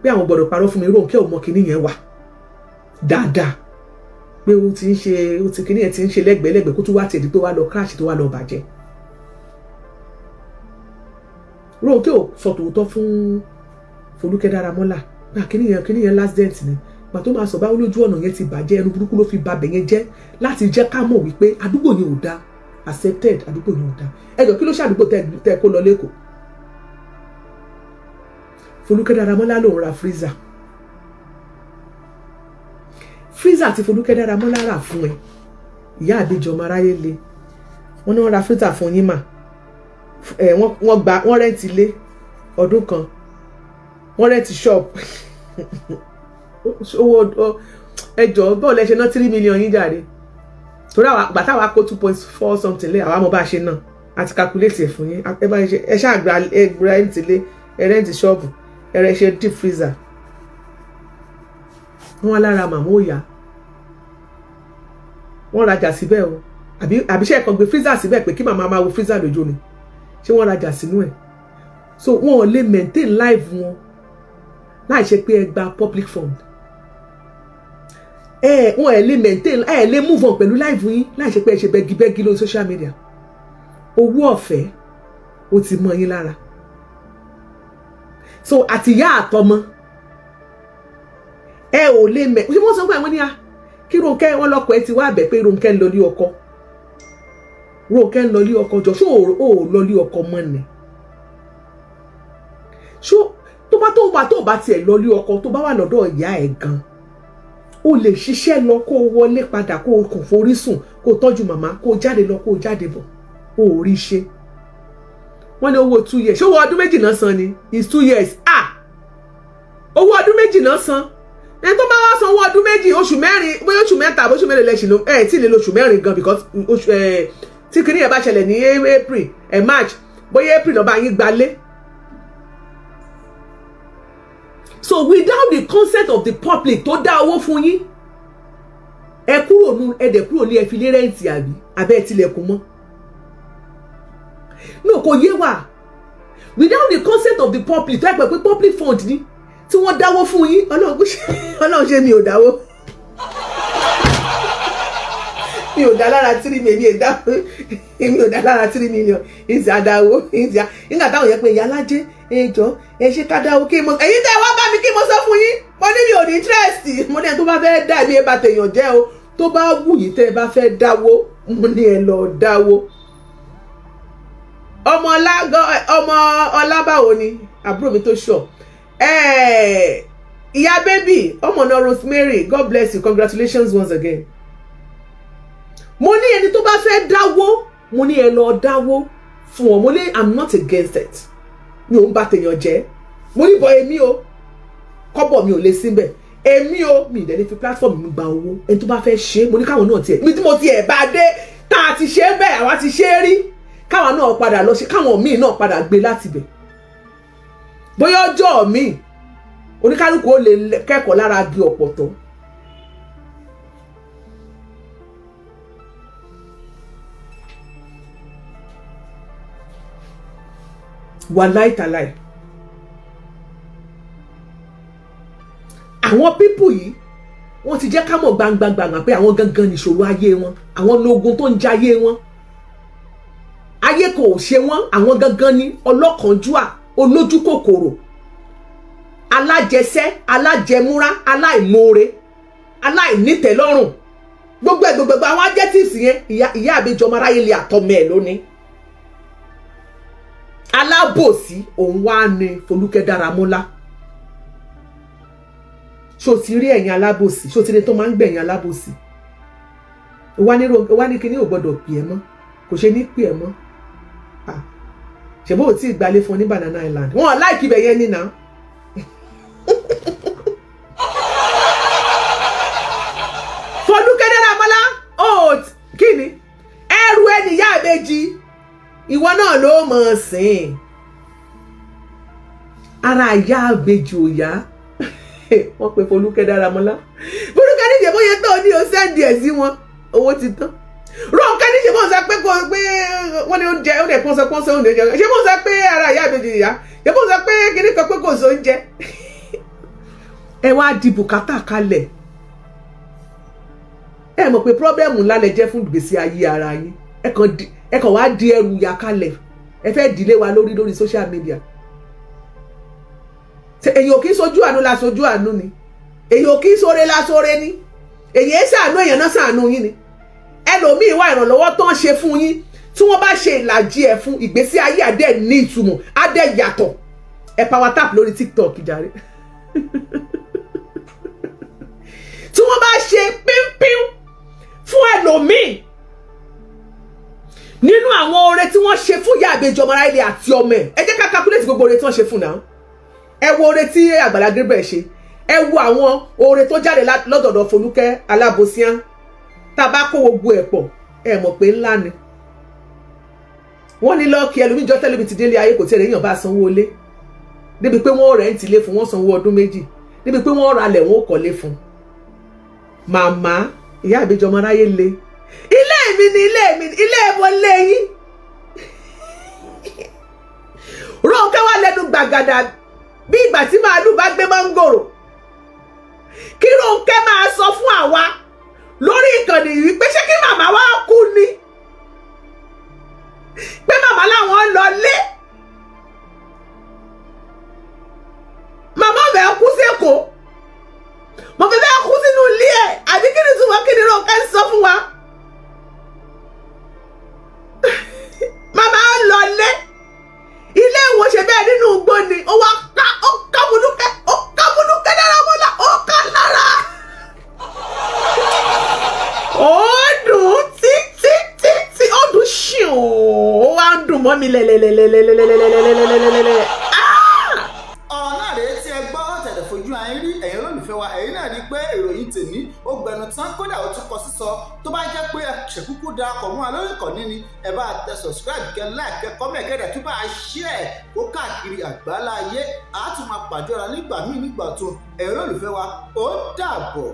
pé àwọn gbọ́dọ̀ parọ́ fún mi, Rónkẹ́ ò mọ kinní yẹn wà dáadáa, pé ó ti ń ṣe, ó ti kinní yẹn ti ń ṣe lẹ́gbẹ̀ẹ́ lẹ́gbẹ̀ẹ́, kó tó wá tiẹ̀ di pé wá lọ crash, tó wá lọ bàjẹ́. Rónkẹ́ ò sọ tòótọ́ fún Folúkẹ́ Dáramọ́lá gbà kinní yẹn l'accident ni. Gbà tó máa sọ báwo, lójú ọ̀nà yẹn ti bàjẹ́, ẹnu burúkú ló fi ba bẹ̀ yẹn jẹ́, láti jẹ́ ká mọ̀ wípé àdúgbò yẹn ò dáa. Accepted, àdúgbò yẹn ò dáa. Ẹ jọ, kí ló ṣe àdúgbò tẹ kó lọ lẹ́kọ̀ọ́? Folúkẹ́ Dáramọ́lá lòun ra freezer. Freezer tí Folúkẹ́ Dáramọ́lá rà fún ẹ, ìyá àbíjọ ọmọ aráyé le, wọ́n ní wọ́n ra freezer fún yín mà ẹ. Wọ́n gba, wọ́n rent ilé ọdún kan, wọ́n rent shop. Owó ẹjọ́ bọ́ọ̀lù ẹ ṣe ná 3 million yín jàre, torí àwọn àgbà táwa kó 2.4 something lé, àwa mọ̀ bá a ṣe náà àti calculate ẹ̀ fún yín. Ẹ bá ṣe, ẹ ṣáà gba, ẹ rent ilé, ẹ rent ṣọ́ọ̀bù, ẹ rẹ ṣe deep freezer. Wọ́n wá lára màmá òòyà, wọ́n rajà síbẹ̀ o, àbí ṣe ẹ̀kan gbé freezer síbẹ̀ pé kí màmá máa wo freezer lójú ni? Ṣé wọ́n rajà sínú ẹ̀? So wọn ò lè maintain life wọn láì ṣe pé ẹ gba public fund. Ẹ wọn ẹ lè maintain, ẹ lè move on pẹ̀lú life yín láì ṣe pé ẹ ṣe bẹ́gibẹ́gi lórí social media. Owó ọ̀fẹ́ ó ti mọ́ yín lára. So àtìyá àtọmọ, ẹ ò lè mẹ. Ṣé wọ́n sọ pé àwọn ní a kí Rónkẹ́, wọn lọ́kọ ẹ ti wá bẹ̀ pé Rónkẹ́ ń lọ ní ọkọ. Rónkẹ́ ń lọ lé ọkọ jọ, ṣó o lọ lé ọkọ mọ́ ni? Ṣó tó bá tó bá tó bá tiẹ̀ lọ lé ọkọ, tó bá wà lọ́dọ̀ ìyá ẹ̀ gan, o lè ṣiṣẹ́ lọ kó o wọlé padà, kó o kàn forí sùn, kó o tọ́jú màmá, kó o jáde lọ, kó o jáde bọ̀. O ò rí ṣe. Wọ́n ní owó 2 years. Ṣé owó ọdún 2 náà san ni? Is 2 years. Ah, owó ọdún 2 náà san. Ẹni tó bá wá san owó ọdún 2, oṣù 4, bóyá oṣù 3 àbí oṣù 4 lẹ́sìn ló ẹ̀ tí ì lè lo oṣù 4 gan, because oṣù ẹ̀ tí kìnìyàn yẹn bá ṣẹlẹ̀ ní April ẹ̀ March, bóyá April lọ́ba yín gbalé. So without the consent of the public tó dá owó fún yín, ẹ kúrò nu, ẹ dẹ̀ kúrò ní, ẹ fi lé rent, àbí abẹ́ ẹ tilẹ̀kùn mọ́. No, kò yé wa. Without the consent of the public tó ẹ pẹ̀ pé public fund ni tí wọ́n dáwó fún yín. Ọlọ́run ṣe mi ò dáwó, mi ò dá lára 3 million, èmi ò dá lára 3 million ìsì àdáwó ìsì à. Nígbà táwọn yẹn pé ìyá alájẹ ẹjọ ẹ ṣe ká dáwó, kí mo ẹ̀yin tẹ́ wá bá mi, kí mo sọ fún yín? Mo ní mi ò ní interest. Mo ní ẹni tó bá fẹ́ dá, èmi ẹ bá tèèyàn jẹ́ o. Tó bá wù yín, tẹ́ ẹ bá fẹ́ dáwó, mo ní ẹ lọ dáwó. Ọmọ ọlá, ọmọ ọlá, báwo ni àbúrò mi tó sọ ìyá baby ọmọ náà, Rosemary, God bless you, congratulations once again. Mo ní ẹni tó bá fẹ́ dáwó, mo ní ẹ lọ dáwó fún ọ. Mo ní I'm not against it, mi ò ń bá tèèyàn jẹ́. Mo ní bọ̀ èmi o, kọ́bọ̀ mi ò lè síbẹ̀. Èmi o, mi ìdẹ́ni fi platform mi gba owó. Ẹni tó bá fẹ́ ṣe, mo ní káwọn náà tiẹ̀ mi tí mo tiẹ̀ bá dé tá a ti ṣe é bẹ́ẹ̀, àwa ti ṣe é rí, káwọn náà padà lọ ṣe, káwọn míì náà padà gbé láti bẹ̀. Bóyá ọjọ́ míì oníkálukú ó lè kẹ́kọ̀ọ́ lára agi ọ̀pọ̀tọ́. Wàláì tàláì, àwọn people yìí, wọ́n ti jẹ́ ká mọ̀ gbangba-gbangba pé àwọn gangan nìṣòro ayé wọn, àwọn lógun tó ń jayé wọn, ayé kò ṣe wọ́n. Àwọn gangan ni ọlọ́kànjúà, olójú kòkòrò, alájẹsẹ́, alájẹmúrá, aláìmoore, aláìnítẹ̀lọ́rùn, gbogbo ẹ̀ gbogbo àwọn adjectives yẹn. Ìyá àbíjọ ọmọ aráyé lè àtọmọ ẹ̀ lónìí. Alábòsí òun wá ní Folúkẹ́ Dáramọ́lá. Ṣó ti rí ẹ̀yin alábòsí? Ṣó ti rí tó máa ń gbẹ̀yìn alábòsí? Wá ní kíní ò gbọ́dọ̀ pè ẹ́ mọ́, kò ṣe ní pè ẹ́ mọ́. Ṣèbó ò tí ì gbalé fún ọ ní Banana Island? Wọn like ibẹ̀ yẹn nínà. Folúkẹ́ Dáramọ́lá, ó kí ni ẹrù ẹni ìyá àbẹ́jì, ìwọ náà ló mọ̀ ọ́ sìn. Ara ìyá àbẹ́jì ò yá. Wọ́n pe Folúkẹ́ Dáramọ́lá. Folúkẹ́ níṣẹ́ bóyá tó ní o send ẹ̀ sí wọn, owó ti tán. Rónkẹ́ níṣẹ́ bó ń sọ pé kò pé wọ́n ní oúnjẹ, ó lè pọ́nsọ pọ́nsọ oúnjẹ, ṣé bó ń sọ pé ara ìyá àbẹ́jì ìyá, ṣé bó ń sọ pé kíní kan pé kò sí oúnjẹ. Ẹ wá di bùkátà kalẹ̀. Ẹ mọ̀ pé problem ńlá lẹ jẹ́ fún ìgbésí ayé ara yín. Ẹ kàn wá di ẹrù ya kalẹ̀, ẹ fẹ́ dìlé wa lórí lórí social media. Èyàn ò kí ń sojú àánú la sojú àánú ni, èyàn ò kí ń sóre la sóre ni, èyàn ẹ ṣàánú èyàn náà ṣàánú yín ni. Ẹlòmíín wá ìrànlọ́wọ́ tó ń ṣe fún yín, tí wọ́n bá ṣe ìlàjì ẹ̀ fún ìgbésí ayé, àdẹ́ ní ìtumọ̀, àdẹ́ yàtọ̀. Ẹ power tap lórí TikTok jàre. Tí wọ́n bá ṣe pínpín fún ẹlòmíín nínú àwọn oore tí wọ́n ṣe fún ìyá àbèjì ọmọ aráàlú àti ọmọ ẹ̀, ẹ jẹ́ ká calculate gbogbo oore tí wọ́n ṣe fún náà. Ẹ wo oore tí Àgbàlá Gabriel ṣe, ẹ wo àwọn oore tó jáde lọ́dọ̀dọ̀ Folúkẹ́ Alábòsíán. Tá a bá kó gbogbo ẹ̀ pọ̀, ẹ mọ̀ pé ńlá ni. Wọ́n ní lọ́ọ̀kì ẹlòmíjọ́ tẹ́lẹ̀mí ti délé ayé, kò tí ẹ̀ lẹ́yìn bá sanwó ilé débi pé wọ́n rent ilé fún, wọ́n sanwó ọdún 2 débi pé wọ́n ralẹ̀, wọ́n kọ́lé fún. Màmá ìyá àbíjọ ọmọ aráyé le, ilé mi ni, ilé mi ni, ilé mo lé yín. Rónkẹ́ wà lẹ́nu gbàgàdà bí ìgbà tí màálù bá gbé mọ́ngòrò. Kí Rónkẹ́ máa sọ fún àwa lórí ìkànnì yìí pé ṣé kí màmá wa kú ni, pé màmá làwọn lọ lé, màmá fẹ́ kú sẹ́kọ̀ọ́, màmá fẹ́ kú sínú ilé ẹ̀, àbí kí ni túmọ̀? Kí ni Rónkẹ́ ń sọ fún wa? dùn mọ́ mi lẹ́lẹ́lẹ́lẹ́lẹ́lẹ́lẹ́lẹ́lẹ́lẹ́lẹ́. Ọ̀rọ̀ náà rèé tí ẹ gbọ́ tẹ̀lé fojú ayé rí. Ẹ̀yin olólùfẹ́ wa, ẹ̀yin náà rí i pé ìròyìn tèmi ó gbẹnu tán, kódà ó tún kọ sísọ. Tó bá jẹ́ pé ẹ ṣẹ̀kúkú darapọ̀ mọ́ wa lórí ìkànnì ni, ẹ bá tẹ subscribe, kẹ like, kẹ comment, kẹ dẹ̀ tún bá a share kó káàkiri àgbáláyé. A tún máa pàdé ọ̀rọ̀ nígbà míì, nígbà tó ẹ̀yin olólùfẹ́ wa, ó dàbọ̀.